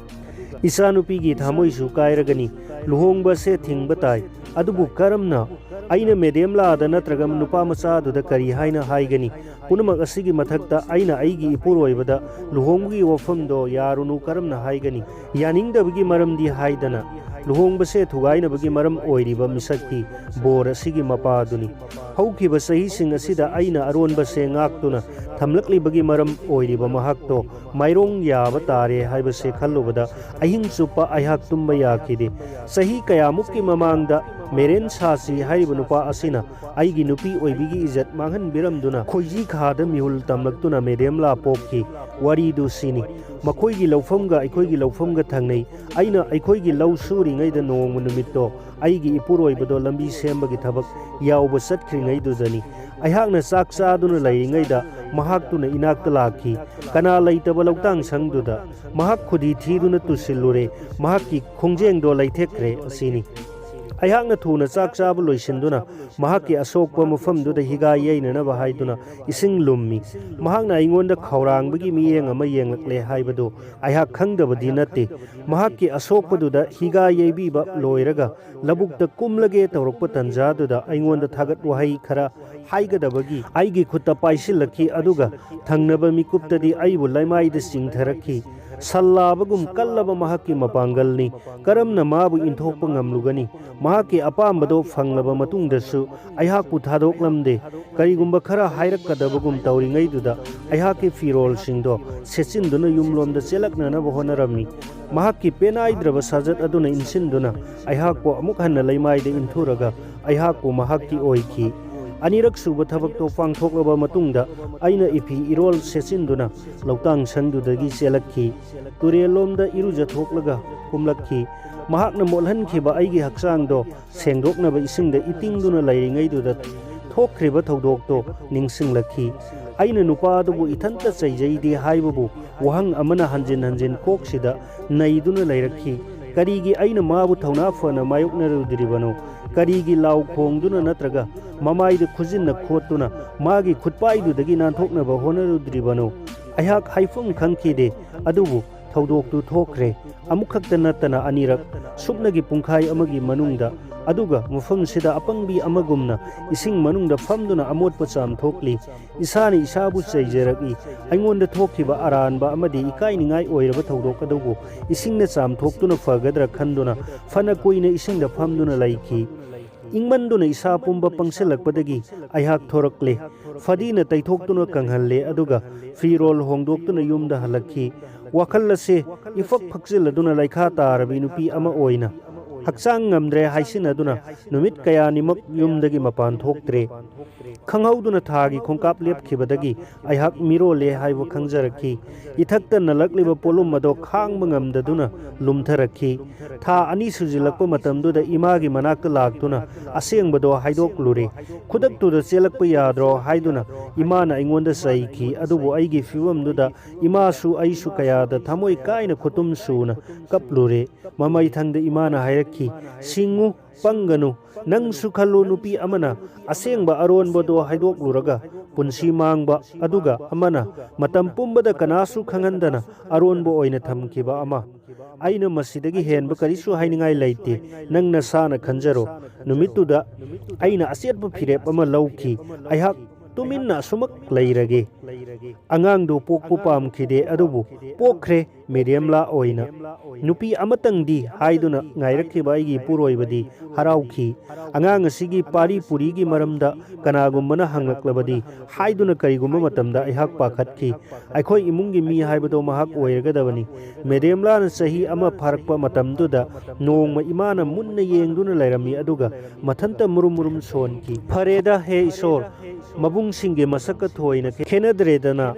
ꯏꯆꯥꯅꯨꯄꯤꯒꯤ ꯊꯃꯣꯏꯁꯨ ꯀꯥꯏꯔꯒꯅꯤ꯫ ꯂꯨꯍꯣꯡꯕꯁꯦ ꯊꯤꯡꯕ ꯇꯥꯏ꯫ ꯑꯗꯨꯕꯨ ꯀꯔꯝꯅ? ꯑꯩꯅ ꯃꯦꯗꯦꯝ ꯂꯥꯗ ꯅꯠꯇ꯭ꯔꯒ ꯅꯨꯄꯥ ꯃꯆꯥꯗꯨꯗ ꯀꯔꯤ ꯍꯥꯏꯅ ꯍꯥꯏꯒꯅꯤ? ꯄꯨꯝꯅꯃꯛ ꯑꯁꯤꯒꯤ ꯃꯊꯛꯇ ꯑꯩꯅ ꯑꯩꯒꯤ ꯏꯄꯨꯔꯣꯏꯕꯗ ꯂꯨꯍꯣꯡꯕꯒꯤ ꯋꯥꯐꯝꯗꯣ ꯌꯥꯔꯨꯅꯨ ꯀꯔꯝꯅ ꯍꯥꯏꯒꯅꯤ? ꯌꯥꯅꯤꯡꯗꯕꯒꯤ ꯃꯔꯝꯗꯤ ꯍꯥꯏꯗꯅ ꯂꯨꯍꯣꯡꯕꯁꯦ ꯊꯨꯒꯥꯏꯅꯕꯒꯤ ꯃꯔꯝ ꯑꯣꯏꯔꯤꯕ ꯃꯤꯁꯛꯇꯤ ꯕꯣꯔ ꯑꯁꯤꯒꯤ ꯃꯄꯥꯗꯨꯅꯤ꯫ ꯍꯧꯈꯤꯕ ꯆꯍꯤꯁꯤꯡ ꯑꯁꯤꯗ ꯑꯩꯅ ꯑꯔꯣꯟꯕꯁꯦ ꯉꯥꯛꯇꯨꯅ ꯊꯝꯂꯛꯂꯤꯕꯒꯤ ꯃꯔꯝ ꯑꯣꯏꯔꯤꯕ ꯃꯍꯥꯛꯇꯣ ꯃꯥꯏꯔꯣꯡ ꯌꯥꯕ ꯇꯥꯔꯦ ꯍꯥꯏꯕꯁꯦ ꯈꯜꯂꯨꯕꯗ ꯑꯍꯤꯡ ꯆꯨꯞꯄ ꯑꯩꯍꯥꯛ ꯇꯨꯝꯕ ꯌꯥꯈꯤꯗꯦ꯫ ꯆꯍꯤ ꯀꯌꯥꯃꯨꯛꯀꯤ ꯃꯃꯥꯡꯗ ꯃꯦꯔꯦꯟ ꯁꯥꯁꯤ ꯍꯥꯏꯔꯤꯕ ꯅꯨꯄꯥ ꯑꯁꯤꯅ ꯑꯩꯒꯤ ꯅꯨꯄꯤ ꯑꯣꯏꯕꯤꯒꯤ ꯏꯖꯠ ꯃꯥꯡꯍꯟꯕꯤꯔꯝꯗꯨꯅ ꯈꯣꯏꯖꯤ ꯈꯥꯗ ꯃꯤꯍꯨꯜ ꯇꯝꯂꯛꯇꯨꯅ ꯃꯦꯗꯦꯝꯂꯥ ꯄꯣꯛꯈꯤ꯫ ꯋꯥꯔꯤꯗꯨ ꯁꯤꯅꯤ꯫ ꯃꯈꯣꯏꯒꯤ ꯂꯧꯐꯝꯒ ꯑꯩꯈꯣꯏꯒꯤ ꯂꯧꯐꯝꯒ ꯊꯪꯅꯩ꯫ ꯑꯩꯅ ꯑꯩꯈꯣꯏꯒꯤ ꯂꯧ ꯁꯨꯔꯤꯉꯩꯗ ꯅꯣꯡꯃ ꯅꯨꯃꯤꯠꯇꯣ ꯑꯩꯒꯤ ꯏꯄꯨꯔꯣꯏꯕꯗꯣ ꯂꯝꯕꯤ ꯁꯦꯝꯕꯒꯤ ꯊꯕꯛ ꯌꯥꯎꯕ ꯆꯠꯈ꯭ꯔꯤꯉꯩꯗꯨꯗꯅꯤ꯫ ꯑꯩꯍꯥꯛꯅ ꯆꯥꯛ ꯆꯥꯗꯨꯅ ꯂꯩꯔꯤꯉꯩꯗ ꯃꯍꯥꯛꯇꯨꯅ ꯏꯅꯥꯛꯇ ꯂꯥꯛꯈꯤ꯫ ꯀꯅꯥ ꯂꯩꯇꯕ ꯂꯧꯇꯥꯡ ꯁꯪꯗꯨꯗ ꯃꯍꯥꯛ ꯈꯨꯗꯤ ꯊꯤꯗꯨꯅ ꯇꯨꯁꯤꯜꯂꯨꯔꯦ꯫ ꯃꯍꯥꯛꯀꯤ ꯈꯣꯡꯖꯦꯡꯗꯣ ꯂꯩꯊꯦꯛꯈ꯭ꯔꯦ ꯑꯁꯤꯅꯤ꯫ ꯑꯩꯍꯥꯛꯅ ꯊꯨꯅ ꯆꯥꯛ ꯆꯥꯕ ꯂꯣꯏꯁꯤꯟꯗꯨꯅ ꯃꯍꯥꯛꯀꯤ ꯑꯁꯣꯛꯄ ꯃꯐꯝꯗꯨꯗ ꯍꯤꯒꯥ ꯌꯩꯅꯅꯕ ꯍꯥꯏꯗꯨꯅ ꯏꯁꯤꯡ ꯂꯨꯝꯃꯤ꯫ ꯃꯍꯥꯛꯅ ꯑꯩꯉꯣꯟꯗ ꯈꯧꯔꯥꯡꯕꯒꯤ ꯃꯤꯠꯌꯦꯡ ꯑꯃ ꯌꯦꯡꯂꯛꯂꯦ ꯍꯥꯏꯕꯗꯨ ꯑꯩꯍꯥꯛ ꯈꯪꯗꯕꯗꯤ ꯅꯠꯇꯦ꯫ ꯃꯍꯥꯛꯀꯤ ꯑꯁꯣꯛꯄꯗꯨꯗ ꯍꯤꯒꯥ ꯌꯩꯕꯤꯕ ꯂꯣꯏꯔꯒ ꯂꯧꯕꯨꯛꯇ ꯀꯨꯝꯂꯒꯦ ꯇꯧꯔꯛꯄ ꯇꯟꯖꯥꯗꯨꯗ ꯑꯩꯉꯣꯟꯗ ꯊꯥꯒꯠ ꯋꯥꯍꯩ ꯈꯔ ꯍꯥꯏꯒꯗꯕꯒꯤ ꯑꯩꯒꯤ ꯈꯨꯠꯇ ꯄꯥꯏꯁꯤꯜꯂꯛꯈꯤ, ꯑꯗꯨꯒ ꯊꯪꯅꯕ ꯃꯤꯀꯨꯞꯇꯗꯤ ꯑꯩꯕꯨ ꯂꯩꯃꯥꯏꯗ ꯆꯤꯡꯊꯔꯛꯈꯤ꯫ ꯁꯜꯂꯥꯕꯒꯨꯝ ꯀꯜꯂꯕ ꯃꯍꯥꯛꯀꯤ ꯃꯄꯥꯡꯒꯜꯅꯤ꯫ ꯀꯔꯝꯅ ꯃꯥꯕꯨ ꯏꯟꯊꯣꯛꯄ ꯉꯝꯂꯨꯒꯅꯤ? ꯃꯍꯥꯛꯀꯤ ꯑꯄꯥꯝꯕꯗꯣ ꯐꯪꯂꯕ ꯃꯇꯨꯡꯗꯁꯨ ꯑꯩꯍꯥꯛꯄꯨ ꯊꯥꯗꯣꯛꯂꯝꯗꯦ꯫ ꯀꯔꯤꯒꯨꯝꯕ ꯈꯔ ꯍꯥꯏꯔꯛꯀꯗꯕꯒꯨꯝ ꯇꯧꯔꯤꯉꯩꯗꯨꯗ ꯑꯩꯍꯥꯛꯀꯤ ꯐꯤꯔꯣꯜꯁꯤꯡꯗꯣ ꯁꯦꯠꯆꯤꯟꯗꯨꯅ ꯌꯨꯝꯂꯣꯝꯗ ꯆꯦꯜꯂꯛꯅꯅꯕ ꯍꯣꯠꯅꯔꯝꯃꯤ꯫ ꯃꯍꯥꯛꯀꯤ ꯄꯦꯅꯥꯏꯗ꯭ꯔꯕ ꯁꯥꯖꯠ ꯑꯗꯨꯅ ꯏꯟꯁꯤꯟꯗꯨꯅ ꯑꯩꯍꯥꯛꯄꯨ ꯑꯃꯨꯛ ꯍꯟꯅ ꯂꯩꯃꯥꯏꯗ ꯏꯟꯊꯨꯔꯒ ꯑꯩꯍꯥꯛꯄꯨ ꯃꯍꯥꯛꯀꯤ ꯑꯣꯏꯈꯤ꯫ ꯑꯅꯤꯔꯛ ꯁꯨꯕ ꯊꯕꯛꯇꯣ ꯄꯥꯡꯊꯣꯛꯂꯕ ꯃꯇꯨꯡꯗ ꯑꯩꯅ ꯏꯐꯤ ꯏꯔꯣꯜ ꯁꯦꯠꯆꯤꯟꯗꯨꯅ ꯂꯧꯇꯥꯡ ꯁꯪꯗꯨꯗꯒꯤ ꯆꯦꯜꯂꯛꯈꯤ꯫ ꯇꯨꯔꯦꯜꯂꯣꯝꯗ ꯏꯔꯨꯖꯊꯣꯛꯂꯒ ꯀꯨꯝꯂꯛꯈꯤ꯫ ꯃꯍꯥꯛꯅ ꯃꯣꯠꯍꯟꯈꯤꯕ ꯑꯩꯒꯤ ꯍꯛꯆꯥꯡꯗꯣ ꯁꯦꯡꯗꯣꯛꯅꯕ ꯏꯁꯤꯡꯗ ꯏꯇꯤꯡꯗꯨꯅ ꯂꯩꯔꯤꯉꯩꯗꯨꯗ ꯊꯣꯛꯈ꯭ꯔꯤꯕ ꯊꯧꯗꯣꯛꯇꯣ ꯅꯤꯡꯁꯤꯡꯂꯛꯈꯤ꯫ ꯑꯩꯅ ꯅꯨꯄꯥ ꯑꯗꯨꯕꯨ ꯏꯊꯟꯇ ꯆꯩꯖꯩꯗꯦ ꯍꯥꯏꯕꯕꯨ ꯋꯥꯍꯪ ꯑꯃꯅ ꯍꯟꯖꯤꯟ ꯍꯟꯖꯤꯟ ꯀꯣꯛꯁꯤꯗ ꯅꯩꯗꯨꯅ ꯂꯩꯔꯛꯈꯤ꯫ ꯀꯔꯤꯒꯤ ꯑꯩꯅ ꯃꯥꯕꯨ ꯊꯧꯅꯥ ꯐꯅ ꯃꯥꯌꯣꯛꯅꯔꯨꯗ꯭ꯔꯤꯕꯅꯣ? ꯀꯔꯤꯒꯤ ꯂꯥꯎ ꯈꯣꯡꯗꯨꯅ ꯅꯠꯇ꯭ꯔꯒ ꯃꯃꯥꯏꯗ ꯈꯨꯖꯤꯟꯅ ꯈꯣꯠꯇꯨꯅ ꯃꯥꯒꯤ ꯈꯨꯠꯄꯥꯏꯗꯨꯗꯒꯤ ꯅꯥꯟꯊꯣꯛꯅꯕ ꯍꯣꯠꯅꯔꯨꯗ꯭ꯔꯤꯕꯅꯣ? ꯑꯩꯍꯥꯛ ꯍꯥꯏꯐꯝ ꯈꯪꯈꯤꯗꯦ, ꯑꯗꯨꯕꯨ ꯊꯧꯗꯣꯛꯇꯨ ꯊꯣꯛꯈ꯭ꯔꯦ꯫ ꯑꯃꯨꯛꯈꯛꯇ ꯅꯠꯇꯅ ꯑꯅꯤꯔꯛ, ꯁꯨꯞꯅꯒꯤ ꯄꯨꯡꯈꯥꯏ ꯑꯃꯒꯤ ꯃꯅꯨꯡꯗ, ꯑꯗꯨꯒ ꯃꯐꯝꯁꯤꯗ ꯑꯄꯪꯕꯤ ꯑꯃꯒꯨꯝꯅ ꯏꯁꯤꯡ ꯃꯅꯨꯡꯗ ꯐꯝꯗꯨꯅ ꯑꯃꯣꯠꯄ ꯆꯥꯝꯊꯣꯛꯂꯤ꯫ ꯏꯁꯥꯅ ꯏꯁꯥꯕꯨ ꯆꯩꯖꯔꯛꯏ꯫ ꯑꯩꯉꯣꯟꯗ ꯊꯣꯛꯈꯤꯕ ꯑꯔꯥꯟꯕ ꯑꯃꯗꯤ ꯏꯀꯥꯏꯅꯤꯡꯉꯥꯏ ꯑꯣꯏꯔꯕ ꯊꯧꯗꯣꯛ ꯑꯗꯨꯕꯨ ꯏꯁꯤꯡꯅ ꯆꯥꯝꯊꯣꯛꯇꯨꯅ ꯐꯒꯗ꯭ꯔꯥ ꯈꯟꯗꯨꯅ ꯐꯅ ꯀꯨꯏꯅ ꯏꯁꯤꯡꯗ ꯐꯝꯗꯨꯅ ꯂꯩꯈꯤ꯫ ꯏꯪꯃꯟꯗꯨꯅ ꯏꯁꯥ ꯄꯨꯝꯕ ꯄꯪꯁꯤꯜꯂꯛꯄꯗꯒꯤ ꯑꯩꯍꯥꯛ ꯊꯣꯔꯛꯂꯦ꯫ ꯐꯗꯤꯅ ꯇꯩꯊꯣꯛꯇꯨꯅ ꯀꯪꯍꯜꯂꯦ, ꯑꯗꯨꯒ ꯐꯤꯔꯣꯜ ꯍꯣꯡꯗꯣꯛꯇꯨꯅ ꯌꯨꯝꯗ ꯍꯜꯂꯛꯈꯤ꯫ ꯋꯥꯈꯜ ꯑꯁꯦ ꯏꯐꯛ ꯐꯛꯆꯤꯜꯂꯗꯨꯅ ꯂꯩꯈꯥ ꯇꯥꯔꯕꯤ ꯅꯨꯄꯤ ꯑꯃ ꯑꯣꯏꯅ ꯍꯛꯆꯥꯡ ꯉꯝꯗ꯭ꯔꯦ ꯍꯥꯏꯁꯤꯟꯅꯗꯨꯅ ꯅꯨꯃꯤꯠ ꯀꯌꯥꯅꯤꯃꯛ ꯌꯨꯝꯗꯒꯤ ꯃꯄꯥꯟ ꯊꯣꯛꯇ꯭ꯔꯦ꯫ ꯈꯪꯍꯧꯗꯨꯅ ꯊꯥꯒꯤ ꯈꯣꯡꯀꯥꯞ ꯂꯦꯞꯈꯤꯕꯗꯒꯤ ꯑꯩꯍꯥꯛ ꯃꯤꯔꯣꯜꯂꯦ ꯍꯥꯏꯕ ꯈꯪꯖꯔꯛꯈꯤ꯫ ꯏꯊꯛꯇ ꯅꯜꯂꯛꯂꯤꯕ ꯄꯣꯠꯂꯨꯝ ꯑꯗꯣ ꯈꯥꯡꯕ ꯉꯝꯗꯗꯨꯅ ꯂꯨꯝꯊꯔꯛꯈꯤ꯫ ꯊꯥ ꯑꯅꯤ ꯁꯨꯖꯤꯜꯂꯛꯄ ꯃꯇꯝꯗꯨꯗ ꯏꯃꯥꯒꯤ ꯃꯅꯥꯛꯇ ꯂꯥꯛꯇꯨꯅ ꯑꯁꯦꯡꯕꯗꯣ ꯍꯥꯏꯗꯣꯛꯂꯨꯔꯦ꯫ ꯈꯨꯗꯛꯇꯨꯗ ꯆꯦꯜꯂꯛꯄ ꯌꯥꯗ꯭ꯔꯣ ꯍꯥꯏꯗꯨꯅ ꯏꯃꯥꯅ ꯑꯩꯉꯣꯟꯗ ꯆꯩꯈꯤ꯫ ꯑꯗꯨꯕꯨ ꯑꯩꯒꯤ ꯐꯤꯕꯝꯗꯨꯗ ꯏꯃꯥꯁꯨ ꯑꯩꯁꯨ ꯀꯌꯥꯗ ꯊꯃꯣꯏ ꯀꯥꯏꯅ ꯈꯨꯇꯨꯝ ꯁꯨꯅ ꯀꯞꯂꯨꯔꯦ꯫ ꯃꯃꯩꯊꯪꯗ ꯏꯃꯥꯅ ꯍꯥꯏꯔꯛꯈꯤ, "ꯁꯤꯡꯉꯨ, ꯄꯪꯒꯅꯨ꯫ ꯅꯪꯁꯨ ꯈꯜꯂꯨ, ꯅꯨꯄꯤ ꯑꯃꯅ ꯑꯁꯦꯡꯕ ꯑꯔꯣꯟꯕꯗꯣ ꯍꯥꯏꯗꯣꯛꯂꯨꯔꯒ ꯄꯨꯟꯁꯤ ꯃꯥꯡꯕ, ꯑꯗꯨꯒ ꯑꯃꯅ ꯃꯇꯝ ꯄꯨꯝꯕꯗ ꯀꯅꯥꯁꯨ ꯈꯪꯍꯟꯗꯅ ꯑꯔꯣꯟꯕ ꯑꯣꯏꯅ ꯊꯝꯈꯤꯕ ꯑꯃ꯫ ꯑꯩꯅ ꯃꯁꯤꯗꯒꯤ ꯍꯦꯟꯕ ꯀꯔꯤꯁꯨ ꯍꯥꯏꯅꯤꯡꯉꯥꯏ ꯂꯩꯇꯦ꯫ ꯅꯪ ꯅꯁꯥꯅ ꯈꯟꯖꯔꯣ꯫" ꯅꯨꯃꯤꯠꯇꯨꯗ ꯑꯩꯅ ꯑꯆꯦꯠꯄ ꯐꯤꯔꯦꯞ ꯑꯃ ꯂꯧꯈꯤ꯫ ꯑꯩꯍꯥꯛ ꯇꯨꯃꯤꯟꯅ ꯑꯁꯨꯃꯛ ꯂꯩꯔꯒꯦ꯫ ꯑꯉꯥꯡꯗꯨ ꯄꯣꯛꯄ ꯄꯥꯝꯈꯤꯗꯦ, ꯑꯗꯨꯕꯨ ꯄꯣꯛꯈ꯭ꯔꯦ꯫ ꯃꯦꯗꯤꯌꯝꯂꯥ ꯑꯣꯏꯅ ꯅꯨꯄꯤ ꯑꯃꯇꯪꯗꯤ ꯍꯥꯏꯗꯨꯅ ꯉꯥꯏꯔꯛꯈꯤꯕ ꯑꯩꯒꯤ ꯏꯄꯨꯔꯣꯏꯕꯗꯤ ꯍꯔꯥꯎꯈꯤ꯫ ꯑꯉꯥꯡ ꯑꯁꯤꯒꯤ ꯄꯥꯔꯤ ꯄꯨꯔꯤꯒꯤ ꯃꯔꯝꯗ ꯀꯅꯥꯒꯨꯝꯕꯅ ꯍꯪꯂꯛꯂꯕꯗꯤ ꯍꯥꯏꯗꯨꯅ ꯀꯔꯤꯒꯨꯝꯕ ꯃꯇꯝꯗ ꯑꯩꯍꯥꯛ ꯄꯥꯈꯠꯈꯤ꯫ ꯑꯩꯈꯣꯏ ꯏꯃꯨꯡꯒꯤ ꯃꯤ ꯍꯥꯏꯕꯗꯣ ꯃꯍꯥꯛ ꯑꯣꯏꯔꯒꯗꯕꯅꯤ꯫ ꯃꯦꯗꯤꯌꯝꯂꯥꯅ ꯆꯍꯤ ꯑꯃ ꯐꯥꯔꯛꯄ ꯃꯇꯝꯗꯨꯗ ꯅꯣꯡꯃ ꯏꯃꯥꯅ ꯃꯨꯟꯅ ꯌꯦꯡꯗꯨꯅ ꯂꯩꯔꯝꯃꯤ, ꯑꯗꯨꯒ ꯃꯊꯟꯇ ꯃꯨꯔꯨꯝ ꯃꯨꯔꯨꯝ ꯁꯣꯟꯈꯤ꯫ ꯐꯔꯦꯗ ꯍꯦ ꯏꯁꯣꯔ, ꯃꯕꯨꯡꯁꯤꯡꯒꯤ ꯃꯁꯛꯀ ꯊꯣꯏꯅ ꯈꯦꯠꯅꯗ꯭ꯔꯦꯗꯅ꯫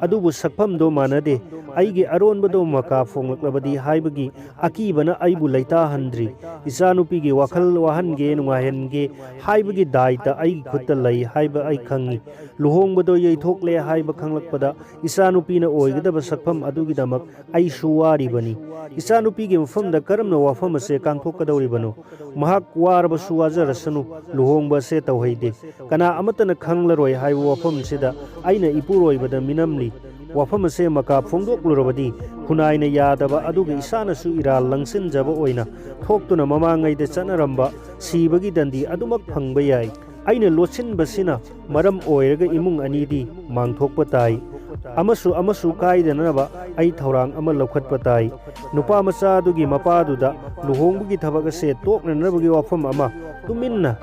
ꯑꯗꯨꯕꯨ ꯁꯛꯐꯝꯗꯣ ꯃꯥꯟꯅꯗꯦ꯫ ꯑꯩꯒꯤ ꯑꯔꯣꯟꯕꯗꯣ ꯃꯀꯥ ꯐꯣꯡꯂꯛꯂꯕꯗꯤ ꯍꯥꯏꯕꯒꯤ ꯑꯀꯤꯕꯅ ꯑꯩꯕꯨ ꯂꯩꯇꯥꯍꯟꯗ꯭ꯔꯤ꯫ ꯏꯆꯥꯅꯨꯄꯤꯒꯤ ꯋꯥꯈꯜ ꯋꯥꯍꯟꯒꯦ, ꯅꯨꯡꯉꯥꯏꯍꯟꯒꯦ ꯍꯥꯏꯕꯒꯤ ꯗꯥꯏꯇ ꯑꯩꯒꯤ ꯈꯨꯠꯇ ꯂꯩ ꯍꯥꯏꯕ ꯑꯩ ꯈꯪꯏ꯫ ꯂꯨꯍꯣꯡꯕꯗꯣ ꯌꯩꯊꯣꯛꯂꯦ ꯍꯥꯏꯕ ꯈꯪꯂꯛꯄꯗ ꯏꯆꯥꯅꯨꯄꯤꯅ ꯑꯣꯏꯒꯗꯕ ꯁꯛꯐꯝ ꯑꯗꯨꯒꯤꯗꯃꯛ ꯑꯩꯁꯨ ꯋꯥꯔꯤꯕꯅꯤ꯫ ꯏꯆꯥꯅꯨꯄꯤꯒꯤ ꯃꯐꯝꯗ ꯀꯔꯝꯅ ꯋꯥꯐꯝ ꯑꯁꯦ ꯀꯥꯡꯊꯣꯛꯀꯗꯧꯔꯤꯕꯅꯣ? ꯃꯍꯥꯛ ꯋꯥꯔꯕꯁꯨ ꯋꯥꯖꯔꯁꯅꯨ, ꯂꯨꯍꯣꯡꯕ ꯑꯁꯦ ꯇꯧꯍꯩꯗꯦ꯫ ꯀꯅꯥ ꯑꯃꯠꯇꯅ ꯈꯪꯂꯔꯣꯏ ꯍꯥꯏꯕ ꯋꯥꯐꯝꯁꯤꯗ ꯑꯩꯅ ꯏꯄꯨꯔꯣꯏꯕꯗ ꯃꯤꯅꯝꯂꯤ꯫ ꯋꯥꯐꯝ ꯑꯁꯦ ꯃꯀꯥ ꯐꯣꯡꯗꯣꯛꯂꯨꯔꯕꯗꯤ ꯈꯨꯟꯅꯥꯏꯅ ꯌꯥꯗꯕ, ꯑꯗꯨꯒ ꯏꯁꯥꯅꯁꯨ ꯏꯔꯥꯜ ꯂꯪꯁꯤꯟꯖꯕ ꯑꯣꯏꯅ ꯊꯣꯛꯇꯨꯅ ꯃꯃꯥꯡꯉꯩꯗ ꯆꯠꯅꯔꯝꯕ ꯁꯤꯕꯒꯤ ꯗꯟꯗꯤ ꯑꯗꯨꯃꯛ ꯐꯪꯕ ꯌꯥꯏ꯫ ꯑꯩꯅ ꯂꯣꯠꯁꯤꯟꯕꯁꯤꯅ ꯃꯔꯝ ꯑꯣꯏꯔꯒ ꯏꯃꯨꯡ ꯑꯅꯤꯗꯤ ꯃꯥꯡꯊꯣꯛꯄ ꯇꯥꯏ꯫ ꯑꯃꯁꯨ ꯑꯃꯁꯨ ꯀꯥꯏꯗꯅꯅꯕ ꯑꯩ ꯊꯧꯔꯥꯡ ꯑꯃ ꯂꯧꯈꯠꯄ ꯇꯥꯏ꯫ ꯅꯨꯄꯥ ꯃꯆꯥ ꯑꯗꯨꯒꯤ ꯃꯄꯥꯗꯨꯗ ꯂꯨꯍꯣꯡꯕꯒꯤ ꯊꯕꯛ ꯑꯁꯦ ꯇꯣꯛꯅꯅꯕꯒꯤ ꯋꯥꯐꯝ ꯑꯃ ꯇꯨꯃꯤꯟꯅ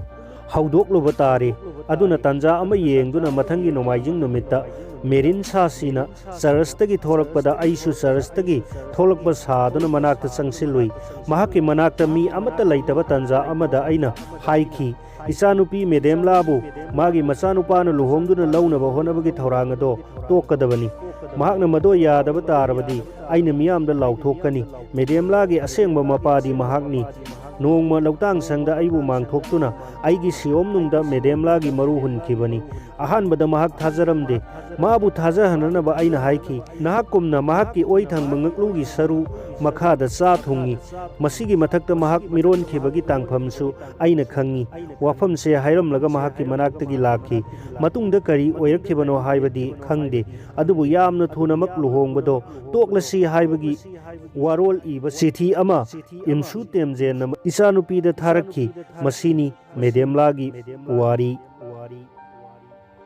ꯍꯧꯗꯣꯛꯂꯨꯕ ꯇꯥꯔꯦ꯫ ꯑꯗꯨꯅ ꯇꯥꯟꯖꯥ ꯑꯃ ꯌꯦꯡꯗꯨꯅ ꯃꯊꯪꯒꯤ ꯅꯣꯡꯃꯥꯏꯖꯤꯡ ꯅꯨꯃꯤꯠꯇ ꯃꯦꯔꯤꯟ ꯁꯥꯁꯤꯅ ꯆꯔꯆꯇꯒꯤ ꯊꯣꯔꯛꯄꯗ ꯑꯩꯁꯨ ꯆꯔꯆꯇꯒꯤ ꯊꯣꯛꯂꯛꯄ ꯁꯥꯗꯨꯅ ꯃꯅꯥꯛꯇ ꯆꯪꯁꯤꯜꯂꯨꯏ꯫ ꯃꯍꯥꯛꯀꯤ ꯃꯅꯥꯛꯇ ꯃꯤ ꯑꯃꯠꯇ ꯂꯩꯇꯕ ꯇꯥꯟꯖꯥ ꯑꯃꯗ ꯑꯩꯅ ꯍꯥꯏꯈꯤ, "ꯏꯆꯥꯅꯨꯄꯤ ꯃꯦꯗꯦꯝꯂꯥꯕꯨ ꯃꯥꯒꯤ ꯃꯆꯥꯅꯨꯄꯥꯅ ꯂꯨꯍꯣꯡꯗꯨꯅ ꯂꯧꯅꯕ ꯍꯣꯠꯅꯕꯒꯤ ꯊꯧꯔꯥꯡ ꯑꯗꯣ ꯇꯣꯛꯀꯗꯕꯅꯤ꯫ ꯃꯍꯥꯛꯅ ꯃꯗꯣ ꯌꯥꯗꯕ ꯇꯥꯔꯕꯗꯤ ꯑꯩꯅ ꯃꯤꯌꯥꯝꯗ ꯂꯥꯎꯊꯣꯛꯀꯅꯤ꯫ ꯃꯦꯗꯦꯝꯂꯥꯒꯤ ꯑꯁꯦꯡꯕ ꯃꯄꯥꯗꯤ ꯃꯍꯥꯛꯅꯤ꯫ ꯅꯣꯡꯃ ꯂꯧꯇꯥꯡ ꯁꯪꯗ ꯑꯩꯕꯨ ꯃꯥꯡꯊꯣꯛꯇꯨꯅ ꯑꯩꯒꯤ ꯁꯤꯌꯣꯝꯅꯨꯡꯗ ꯃꯦꯗꯦꯝꯂꯥꯒꯤ ꯃꯔꯨ ꯍꯨꯟꯈꯤꯕꯅꯤ꯫ ꯑꯍꯥꯟꯕꯗ ꯃꯍꯥꯛ ꯊꯥꯖꯔꯝꯗꯦ꯫ ꯃꯥꯕꯨ ꯊꯥꯖꯍꯟꯅꯅꯕ ꯑꯩꯅ ꯍꯥꯏꯈꯤ, ꯅꯍꯥꯛꯀꯨꯝꯅ ꯃꯍꯥꯛꯀꯤ ꯑꯣꯏ ꯊꯪꯕ ꯉꯛꯂꯨꯒꯤ ꯁꯔꯨ ꯃꯈꯥꯗ ꯆꯥ ꯊꯨꯡꯉꯤ꯫ ꯃꯁꯤꯒꯤ ꯃꯊꯛꯇ ꯃꯍꯥꯛ ꯃꯤꯔꯣꯟꯈꯤꯕꯒꯤ ꯇꯥꯡꯐꯝꯁꯨ ꯑꯩꯅ ꯈꯪꯉꯤ꯫ ꯋꯥꯐꯝꯁꯦ ꯍꯥꯏꯔꯝꯂꯒ ꯃꯍꯥꯛꯀꯤ ꯃꯅꯥꯛꯇꯒꯤ ꯂꯥꯛꯈꯤ꯫ ꯃꯇꯨꯡꯗ ꯀꯔꯤ ꯑꯣꯏꯔꯛꯈꯤꯕꯅꯣ ꯍꯥꯏꯕꯗꯤ ꯈꯪꯗꯦ, ꯑꯗꯨꯕꯨ ꯌꯥꯝꯅ ꯊꯨꯅꯃꯛ ꯂꯨꯍꯣꯡꯕꯗꯣ ꯇꯣꯛꯂꯁꯤ ꯍꯥꯏꯕꯒꯤ ꯋꯥꯔꯣꯜ ꯏꯕ ꯆꯤꯊꯤ ꯑꯃ ꯏꯝꯁꯨ ꯇꯦꯝꯖꯦꯟꯅ ꯏꯆꯥꯅꯨꯄꯤꯗ ꯊꯥꯔꯛꯈꯤ꯫ ꯃꯁꯤꯅꯤ ꯃꯦꯗꯦꯝꯂꯥꯒꯤ ꯋꯥꯔꯤ꯫